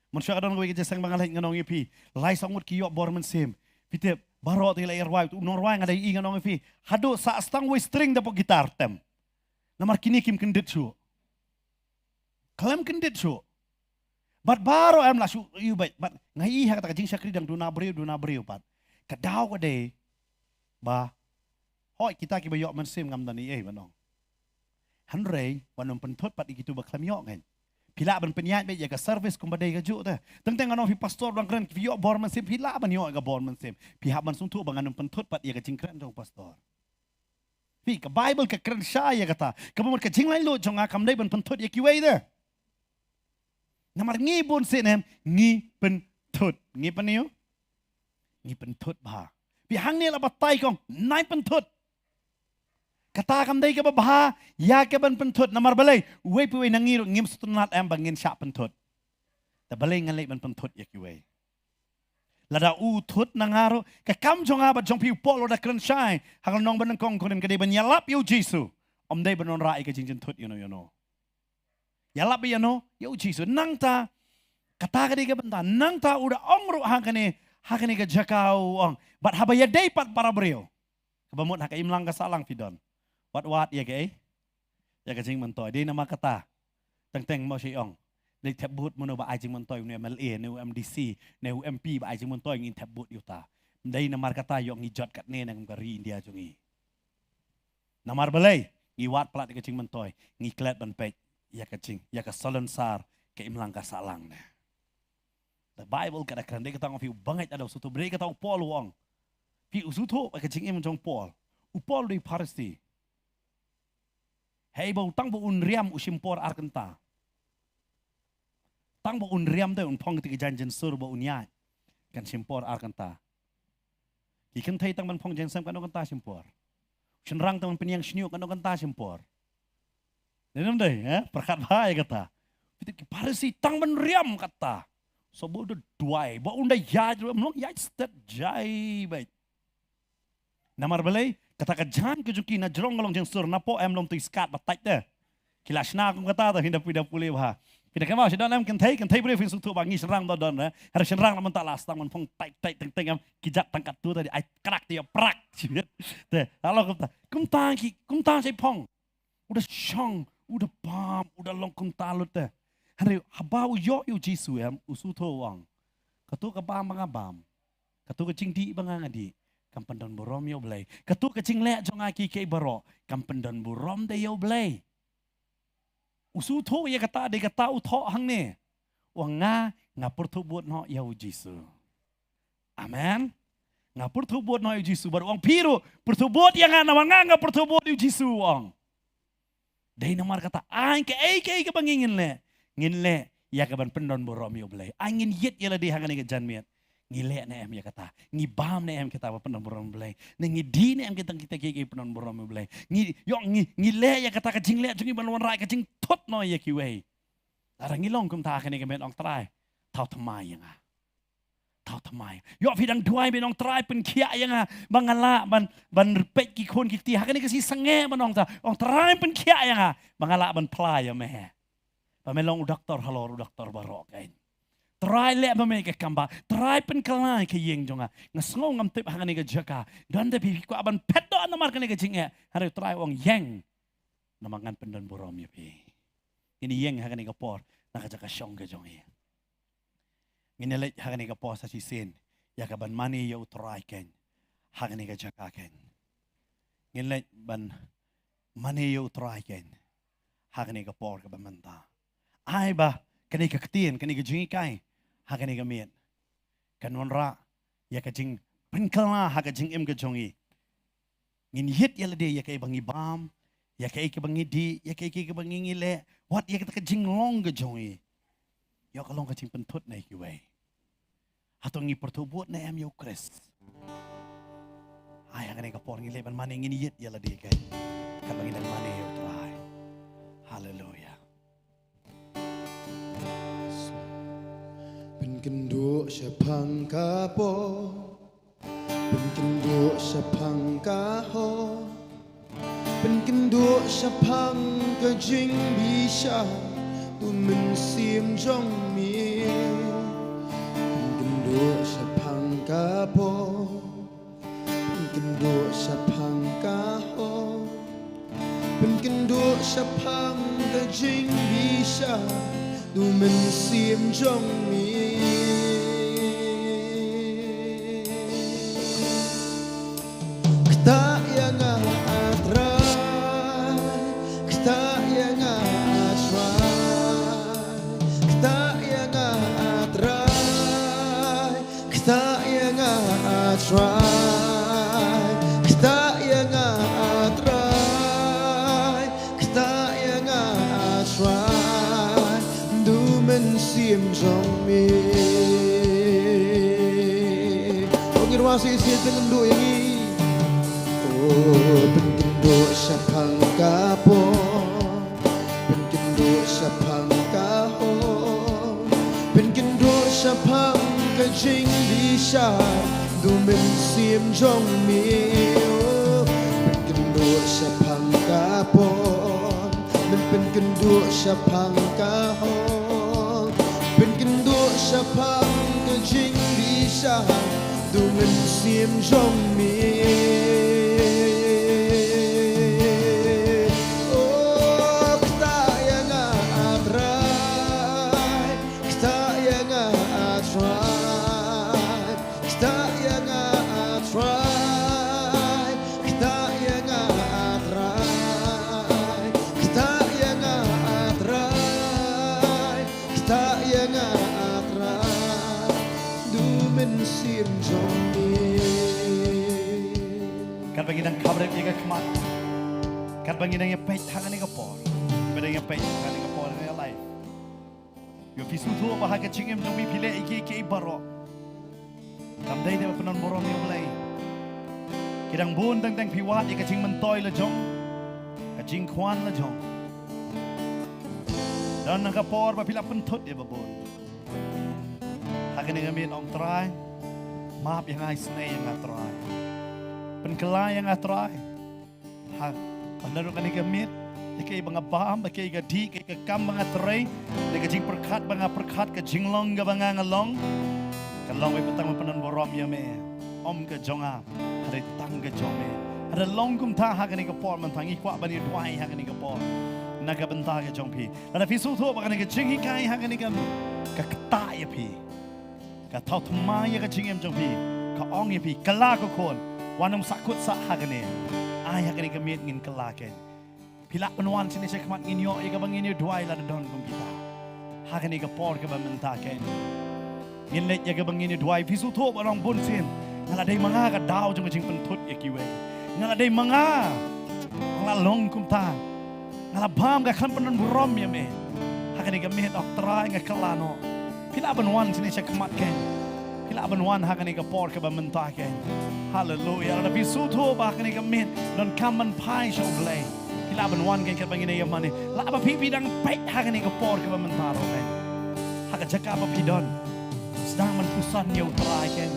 Mynshuwa ka don kawei ka jingïaseng ba nga leit ngan ong ïa phi, lai saw ngut ki ïoh bor mynsiem. Phi tip, baroh te la ïa rwai, u nongrwai nga dang ïohi ngan ong ïa phi. Haduh sah stang wei string da pok gitar tem. Namar kine kim kyndit shuh. Khlem kyndit shuh. Bad baroh em la shu ïohi beit. Bad nga ïohi ha kata ka jingshakri dang duna briew, duna briew pat. Ka daw ka dei ba, hooid kita kiba ïoh mynsiem ngam don ei ei ban ong. Hynrei wat nym pynthut pat ïa kito ba khlem ïoh ngeit. Phi lah ban pynïaid beit ïa ka service kumba dei kajuh te. Teng teng ngan ong phi pastor dang kren, phi ïoh bor mynsiem, phi lah ban ïoh ïa ka bor mynsiem. Phi hap ban sngewthuh ba ngan nym pynthut pat ïa ka jingkren jong u pastor. Phi, ka Baibl ka kren shai ïa kata. Kaba mut ka jinglaitluid jong nga kam dei ban pynthut ïa kiwei te. Namar ngi bun sien em, ngi pynthut. Ngi pynïoh? Ngi pynthut bha. Phi, hangne la batai ka ong, nai pynthut. Kata kam dei kaba bha ïa ka ban pynthut. Namar balei? Uwei pa uwei na ngi ruh ngim sngewtynnat em ba ngin shah pynthut. Te balei ngan leit ban pynthut ïa kiwei? Lada u thut na nga ruh, ka kam jong nga bad jong phi, u Paul u da kren shai ha ka lynnong ba nyngkong Korinth ka dei ban ïalap ïa u Jisu. Ym dei ban wanrah ïa ka jingjynthut ïa no ïa no. Ïalap ïa no, ïa u Jisu. Nangta, kata ka dei ka bynta. Nangta u da ong ruh ha kane, ha kane ka jaka u ong, bad haba ïadei pat para briew. Kaba mut ha ka imlang ka sahlang phi don. Wat wad ïa kaei? Ïa ka jingmyntoi. Dei namar kata. Teng teng mo shu ong, Leit thep vote mano ba ai jingmyntoi, u MLA ne u MDC ne u MP ba ai jingmyntoi, ngin thep vote ïa uta. Dei namar kata ïoh ngi jot katne na ka ri India jong ngi. Namar balei? Ngi wad palat ïa ka jingmyntoi, ngi klet ban peit ïa ka jing, ïa ka salonsar, ka imlang ka sahlang ne. The Bible ka da kren, dei kata ong phi u bangeit ada u sngewthuh, bad dei kata u Paul u ong. Phi u sngewthuh ïa ka jingim jong Paul. U Paul dei Pharisi. Hei ba u tang ba un riam u shim por ar kynta. Tang ba un riam te un phong kti ki jaiñ jynsur ba un ïaid, kan shim por ar kynta. Ki kynthei tang ban phong jaiñ sem katno kynta shim por. Shynrang tang ban pynïeng shñiuh katno kynta shim por. Dei nam dei, eh? Pyrkhat bha ïa kata. Phi tip ki Pharisi tang ban riam kata. So ba u da duwai, ba un da ïaid ruh, mlong ïaid stet jai beit. Namar balei, kata ka jaiñ ka jong ki na jrong ka long jaiñ sur, na poh em long tu skat ba tait te. Ki la shna kum kata te, phi da, phi da pule bha. Phi da kynmaw shi don em kynthei, kynthei briew phin sngewthuh ba ngi shynrang da don, eh. Hynrei shynrang na mynta la sdang ban phong tait tait teng teng em, ki jat tang katto te, ai krak te ïa prak. Te, la long kumta. Kumta ki, kumta ki phong. U da shong, u da bam, u da long kumta lut te. Hynrei haba u ïoh ïa u Jisu em, u sngewthuh u ong. Kato ka bam ba nga bam. Kato ka jingdih ba nga nga dih, kam pyndon burom ïa U Blei. Kato ka jingleh jong nga kiei kiei baroh, kam pyndon burom de ïa U Blei. U sngewthuh ïa kata, dei kata u thoh hangne. U ong nga, nga pyrthuh bud noh ïa u Jisu. Amen. Nga pyrthuh bud noh ïa u Jisu. Bad u ong phi ruh, pyrthuh bud ïa nga, namar nga, nga pyrthuh bud ïa u Jisu, u ong. Dei namar kata, ai kaei kaei kaba ngi ngin leh, ngin leh ïa kaban pyndon burom ïa U Blei. Ai ngin ïit ïa lade ha kane ka janmiet. Ngi leh ne em ïa kata? Ngi bam ne em kita ba pyndon burom ïa U Blei? Ne ngi dih ne em kita, kita kiei kiei pyndon burom ïa U Blei? Ngi, ïoh ngi, ngi leh ïa kata ka jingleh jong ngi ban wanrah ka jingthut noh ïa kiwei? Lada ngi long kumta ha kane ka miet, ong Trai, thaw thymmai ïa nga. Thaw thymmai. Ïoh phi dang duwai, phi ong Trai pynkhiah ïa nga ba nga lah ban, ban peit ki khun ki kti. Ha kane ka sngi sangeh ban ong ta, ong Trai pynkhiah ïa nga ba nga lah ban phla ïa me. Ba me long u doktor halor u doktor baroh kein. Trai leh ba me ka kam ba, Trai pynkylla ïa ka ïing jong nga. Nga sngew ngam tip ha kane ka jaka. Don te phi kwah ban phet doh namar kane ka jingeh. Hynrei Trai u ong ïeng. Namar ngan pyndon burom ïa phi. Ngin ïeng ha kane ka por na ka jaka shong ka jong ngi. Ngin ïa leit ha kane ka por sa shisien ïa kaban mane ïa U Trai kein ha kane ka jaka kein. Ngin leit ban mane ïa U Trai kein ha kane ka por kaba mynta. Ai ba kane ka ktien, kane ka jinghikai ha kane ka miet kan wanrah ïa ka jingpynkylla ha ka jingim ka jong ngi. Ngin ïit ïa lade ïa kaei ba ngi bam, ïa kaei kaba ngi dih, ïa kaei kaei kaba ngi, ngi leh, wat ïa kata ka jinglong ka jong ngi. Ïoh ka long ka jingpynthut na ïa kiwei. Hato ngi pyrthuh bud ne em ïa U Khrist? Ai ha kane ka por ngi leh ban mane, ngin ïit ïa lade kein. Katba ngi dang mane ïa U Trai. Haleluya. Pynkynduh shaphang ka por, pynkynduh shaphang ka hok, pynkynduh shaphang ka jingbishar U Mynsiem jong me. Pynkynduh shaphang ka por, pynkynduh shaphang ka hok, pynkynduh shaphang ka jingbishar U Mynsiem jong me. Ktah ïa nga, A Trai, ktah ïa nga, A Trai, ktah ïa nga, A Trai. Ktah ïa nga, A Trai, ktah ïa nga, A Trai, ktah ïa nga, A Trai, da U Mynsiem jong me. Oh, ngin wan shisien, pynkynduh ïa ngi. Oh, pynkynduh shaphang ka por, pynkynduh shaphang ka hok, pynkynduh shaphang ka jingbishar U Mynsiem jong me. Oh, pynkynduh shaphang ka por, men pynkynduh shaphang ka hok, pynkynduh shaphang ka jingbishar U Mynsiem jong me. Oh, ktah ïa nga, A Trai, A Trai, ktah ïa nga A Trai, ktah ïa nga A Trai, ktah ïa nga A Trai, ktah ïa nga A Trai, du mynsiem jong me. Katba ngi dang khamrep ïa ka khmat, katba ngi dang ïa peit ha kane ka por, katba ngi dang ïa peit ha kane ka por ha kane ka live. Ïoh phi sngewthuh ba ha ka jingim jong phi phi leh ïa kiei kiei baroh. Kam dei de ba pyndon burom ïa U Blei. Ki dang bun teng teng phi wad ïa ka jingmyntoi la jong, ka jingkwah la jong. Don na ka por ba phi la pynthut ïa ba bun. Ha kane ka miet ong Trai, map ïa nga, isynei ïa nga Trai. Pynkylla ïa nga Trai. Ha, ban da ruh kane ka miet, ïa kaei ba nga bam, ïa kaei ka dih, ïa kaei ka kam ba nga trei, ïa ka jingpyrkhat ba nga pyrkhat, ka jinglong kaba nga nga long. Ka long beit ba tang ban pyndon burom ïa me. Ym ka jong nga, hynrei tang ka jong me. Hynrei long kumta ha kane ka por mynta ngi kwah ban ïa duwai ha kane ka por. Na ka bynta ka jong phi. Lada phi sngewthuh ba kane ka jinghikai ha kane ka, ka ktah ïa phi. Ka thaw thymmai ïa ka jingim jong phi. Ka ong ïa phi, kylla ko khun. Wat nym sahkut sah ha kane. Ai ha kane ka miet ngin kylla kein. Phi lah ban wan shane sha khmat ngin ïoh ïa kaba ngin ïa duwai lada don kum kita. Ha kane ka por kaba mynta kein. Ngin leit ïa kaba ngin ïa duwai. Phi sngewthuh ba ong bun sien. Nga la dei ma nga ka daw jong ka jingpynthut ïa kiwei. Nga la dei ma nga. Nga la long kumta. Nga la bam ka khlem pyndon burom ïa me. Ha kane ka miet ong Trai nga kylla noh. Phi lah ban wan shane sha khmat kein. Phi lah ban wan ha kane ka por kaba mynta kein. Haleluia. Lada phi sngewthuh ba ha kane ka miet donkam ban phai sha U Blei. Phi lah ban wan kein katba ngin ïa mane. Lah ba phi phi dang peit ha kane ka por kaba mynta ruh kein. Ha ka jaka ba phi don. Sdang ban pyrshang ïa U Trai kein.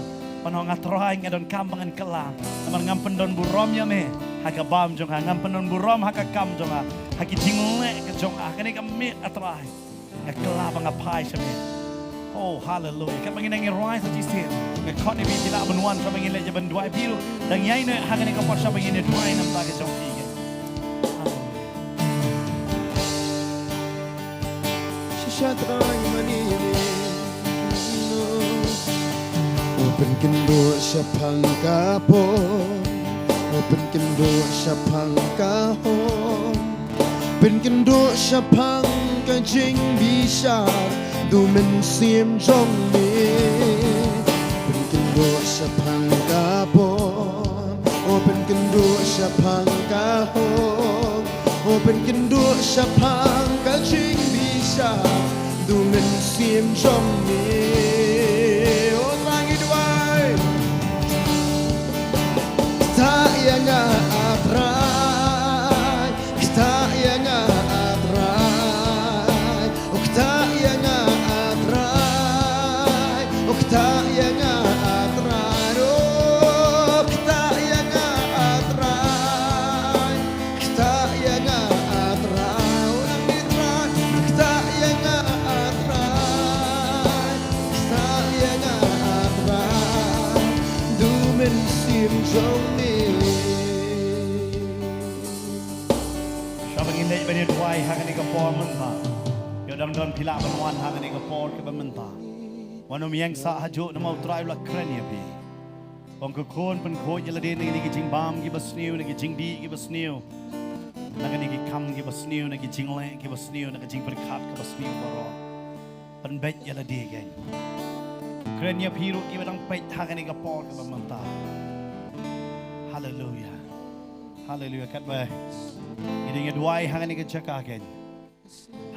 Ban ong A Trai nga donkam ba ngan kylla. Namar ngam pyndon burom ïa me. Ha ka bam jong nga ngam pyndon burom ha ka kam jong nga. Ha ki jingleh ka jong nga. Ha kane ka miet A Trai. Nga kylla ba nga phai sha me. Oh, haleluia. Katba ngin nang ïa rwai sa shisien. Nga khot ïa phi phi lah ban wan katba ngin leit ïa ban duwai phi ruh. Dang ïai ne ha kane ka por katba ngin ïa duwai namar ka jong phi. Haleluia. Shisha Trai mane ïa me. U pynkynduh shaphang ka pop. U pynkynduh shaphang ka hok. Pynkynduh shaphang ka jingbishar, du mynsiem jong me. Pynkynduh shaphang ka bor, o pynkynduh shaphang ka hok, o pynkynduh shaphang ka jingbishar, du mynsiem jong me. O Trai ngi duwai. Ktah ïa nga A Trai. Ktah ïa nga A Trai. O ktah ïa nga A Trai. O ktah ïa nga A Trai. O ktah ïa nga A Trai. Ktah ïa nga A Trai. O nang ni Trai. Ktah ïa nga A Trai. Ktah ïa nga A Trai. Du mynsiem jong me. Sha ba ngin leit ban ïa duwai ha kane ka por mynta. Ïoh dang don phi lah ban wan ha kane ka por kaba mynta. Wat nym ïeng sah hajuh namar U Trai u la kren ïa phi. Ong ko khun pynkhuid ïa lade na kine ki jingbam kiba sniew, na ki jingdih kiba sniew, na kine ki kam kiba sniew, na ki jingleh kiba sniew, na ki jingpyrkhat kiba sniew baroh. Pynbeit ïa lade kein. Kren ïa phi ruh kiba dang peit ha kane ka por kaba mynta. Haleluia. Haleluia. Katba ngi dang ïa duwai ha kane ka jaka kein.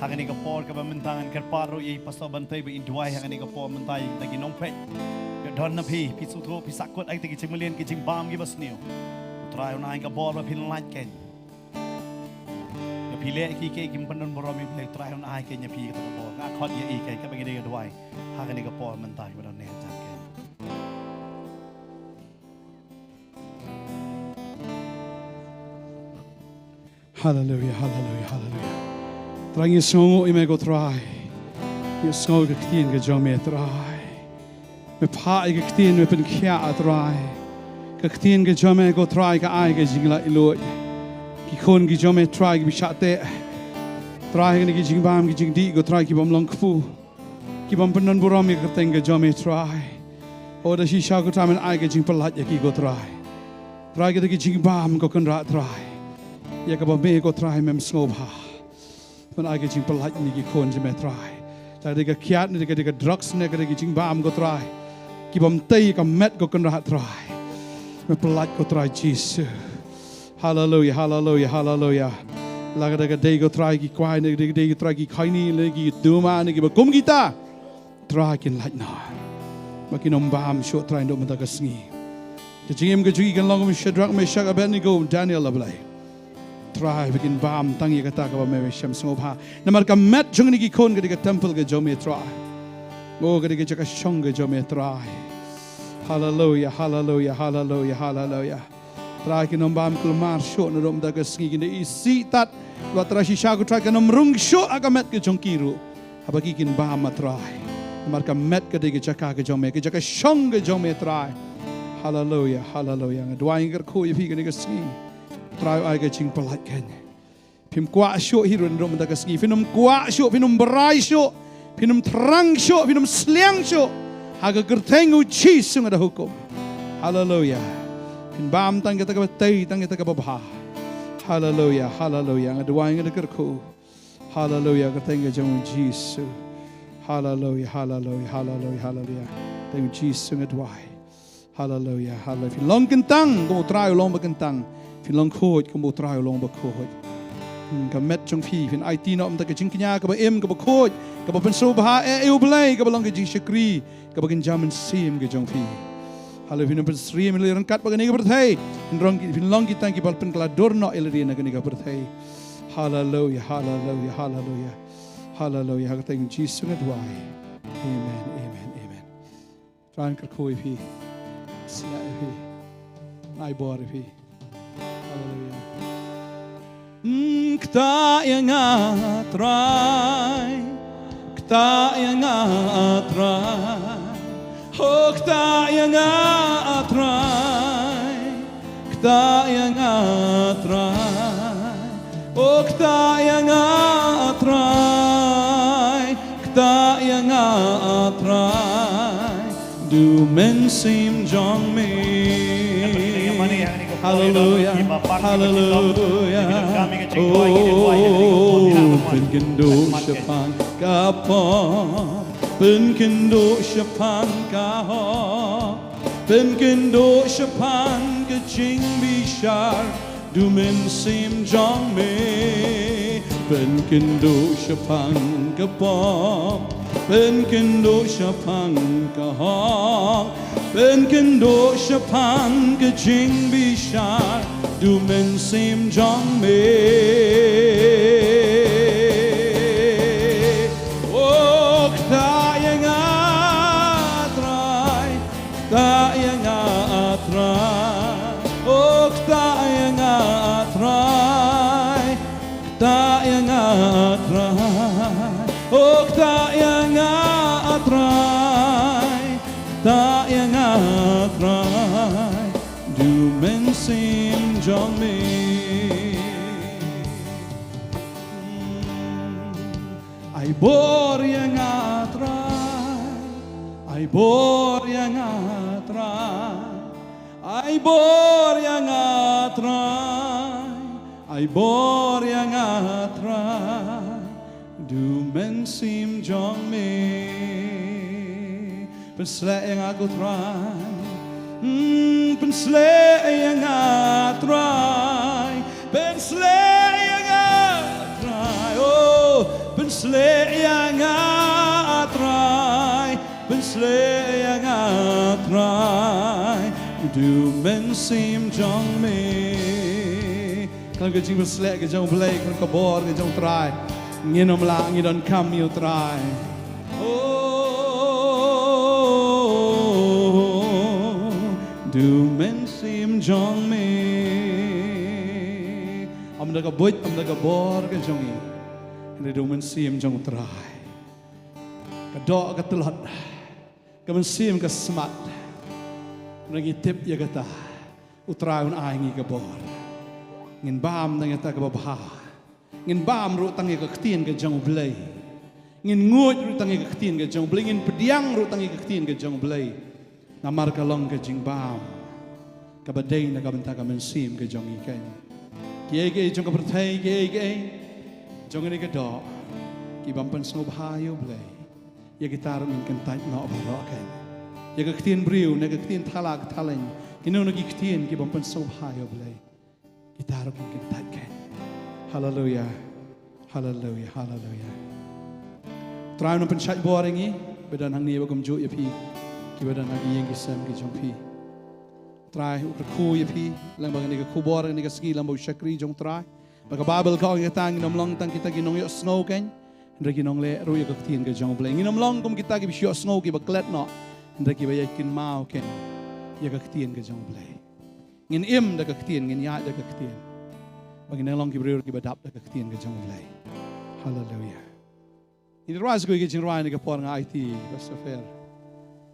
Ha kane ka por kaba mynta ngan kyrpad ruh ïa i Pastor Bantei ba in duwai ha kane ka por mynta ïa kita ki nongpeit. Ïoh don na phi, phi sngewthuh, phi sahkut ïa kita ki jingmlien, ki jingbam kiba sniew. U Trai un ai ka bor ba phin lait kein. Ïa phi leh kiei kiei kim pyndon burom ïa U Blei, U Trai un ai kein ïa phi kata ka bor. Nga khot ïa i kein katba ngi dang ïa duwai ha kane ka por mynta kiba don ne jan kein. Haleluia, haleluia, haleluia. Trai ngi sngewnguh ïa me ko Trai. Ngi sngew ïa ka ktien ka jong me Trai. Me phah ïa ka ktien me pynkhiah Trai. Ka ktien ka jong me ko Trai ka ai ka jinglaitluid. Ki khun ki jong me Trai kiba shah teh. Trai kine ki jingbam ki jingdih ko Trai ki bym long kpu. Ki bym pyndon burom ïa ka kyrteng ka jong me Trai. O da shisha ko Trai men ai ka jingpyllait ïa ki ko Trai. Trai kita ki jingbam ko Kynrad Trai. Ïa kaba me ko Trai mem sngewbha. Men ai ka jingpyllait ïa ki khun jong me Trai. Trai dei ka kiad ne dei ka drugs ne ka dei ki jingbam ko Trai. Ki bym tei ka met ko Kynrad Trai. Me pyllait ko Trai Jisu. Haleluya, haleluya, haleluya. La ka dei ka dei ko Trai ki kwai ne dei ka dei ko Trai ki khaini ne ki duma ne kiba kum kita. Trai kin lait noh. Ba kin ym bam shuh Trai naduh mynta ka sngi. Ka jingim ka jong ki kan long kum Shadrak, Meshak, Abednego, Daniel, A Blei. Trai ba kin bam tang ïa kata kaba me shem sngewbha. Namar ka met jong kine ki khun ka dei ka temple ka jong me Trai. O ka dei ka jaka shong ka jong me Trai. Haleluya, haleluya, haleluya, haleluya. Trai kin ym bam kulmar shuh naduh mynta ka sngi, kin da isih tat. Wat Trai shisha ko Trai kan ym rung shuh ha ka met ka jong ki ruh. Haba ki kin bam ma Trai. Namar ka met ka dei ka jaka ka jong me, ka jaka shong ka jong me Trai. Haleluya, haleluya. Nga duwai nga kyrkhu ïa phi kane ka sngi. Trai ai ka jingpyllait kane. Phim kwah shuh hi ruh naduh mynta ka sngi. Phin ym kwah shuh, phin ym brai shuh, phin ym thrang shuh, phin ym sliang shuh. Ha ka kyrteng u Jisu nga da hukum. Haleluya. Phin bam tang kita kaba tei, tang kita kaba bha. Haleluya, haleluya. Nga duwai nga da kyrkhu. Haleluya, kyrteng ka jong u Jisu. Haleluya, haleluya, haleluya, haleluya. Kyrteng u Jisu nga duwai. Haleluya, haleluya. Phin long kyntang, kum u Trai u long ba kyntang. Phin long khuid, kum u Trai u long ba khuid. Hmm, ka met jong phi, phin aiti noh mynta ka jingkñia, kaba im, kaba khuid, kaba pynsngewbha, eh, eh, U Blei, kaba long ka jingshakri, kaba kynja mynsiem ka jong phi. Haleluya, phin pynsyriem ïa la ryngkat bad kane ka pyrthei. Phin long ki, phin long kita kiba pynkylla dur noh ïa lade na kane ka pyrthei. Haleluya, haleluya, haleluya. Haleluya, ha ka kyrteng Jisu nga duwai. Amen, amen, amen. Trai kyrkhu ïa phi. Sngap ïa phi. Ai bor ïa phi. Haleluya. Mm, ktah ïa nga Trai. Ktah ïa nga Trai. Oh, ktah ïa nga Trai. Ktah ïa nga Trai. Oh, ktah ïa nga Trai. Ktah ïa nga Trai. Du mynsiem jong me. Haleluya, haleluya. Oh, pynkynduh shaphang ka pop, pynkynduh shaphang ka hok, pynkynduh shaphang ka jingbishar. Du mynsiem jong me, pynkynduh shaphang ka pop, pynkynduh shaphang ka hok, pynkynduh shaphang ka jingbishar. Du mynsiem jong me. Oh, ktah ïa nga Trai. Ktah ïa nga Trai. Oh, ktah ïa nga Trai. Ktah ïa nga Trai. Oh, ktah ïa nga Trai. Ktah ïa nga Trai. Du mynsiem jong me. Ai bor ïa nga Trai. Ai bor ïa nga Trai. Ai bor ïa nga Trai. Ai bor ïa nga Trai. Du mynsiem jong me. Pynshlei ïa nga ko Trai. Hmm, pynshlei ïa nga Trai. Pynshlei ïa nga Trai. Oh, pynshlei ïa nga Trai. Pynshlei ïa nga Trai. Du mynsiem jong me. Khlem ka jingpynshlei ka jong U Blei, khlem ka bor ka jong U Trai, ngin ym lah, ngin donkam ïa U Trai. Oh, du mynsiem jong me. Ym da ka buit, ym da ka bor ka jong ngi. Hynrei da u mynsiem jong U Trai. Ka doh ka tlot. Ka mynsiem ka smat. Ngi tip ïa kata. U Trai un ai ngi ka bor. Ngin bam tang ïa kata kaba bha. Ngin bam ruh tang ïa ka ktien ka jong U Blei. Ngin nguid ruh tang ïa ka ktien ka jong U Blei, ngin pdiang ruh tang ïa ka ktien ka jong U Blei. Namar ka long ka jingbam kaba dei na ka bynta ka mynsiem ka jong ngi keiñ. Kiei kiei jong ka pyrthei, kiei kiei jong kane ka doh, ki bym pynsngewbha ïa U Blei, ïa kita ruh ngin kyntait noh baroh keiñ. Ïa ka ktien briew ne ka ktien thala ka thalaiñ, kino kino ki ktien ki bym pynsngewbha ïa U Blei, kita ruh ngin kyntait keiñ. Haleluya. Haleluya, haleluya. Trai un pynshait bor ïa ngi, ba don hangne ba kumjuh ïa phi kiba don ha ki ïing ki sem ki jong phi. Trai u kyrkhu ïa phi lyngba kane ka khubor, kane ka sngi, lyngba u shakri jong Trai. Ba ka Baibl ka ong ïa kata, ngin ym long tang kita ki nongïohsngew keiñ, hynrei ki nongleh ruh ïa ka ktien ka jong U Blei. Ngin ym long kum kita kiba shu ïohsngew kiba klet noh, hynrei kiba ïai kynmaw keiñ ïa ka ktien ka jong U Blei. Ngin im da ka ktien, ngin ïaid da ka ktien. Ba ngin long ki briew kiba dap da ka ktien ka jong U Blei. Haleluya. Ngin rwai sa kawei ka jingrwai ha kane ka por, nga aiti Pastor Fer.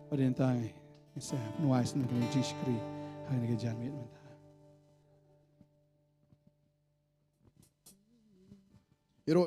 Ba dei tang ngin sa rwai sa kawei ka jingshakri ha kane ka janmiet mynta. Iro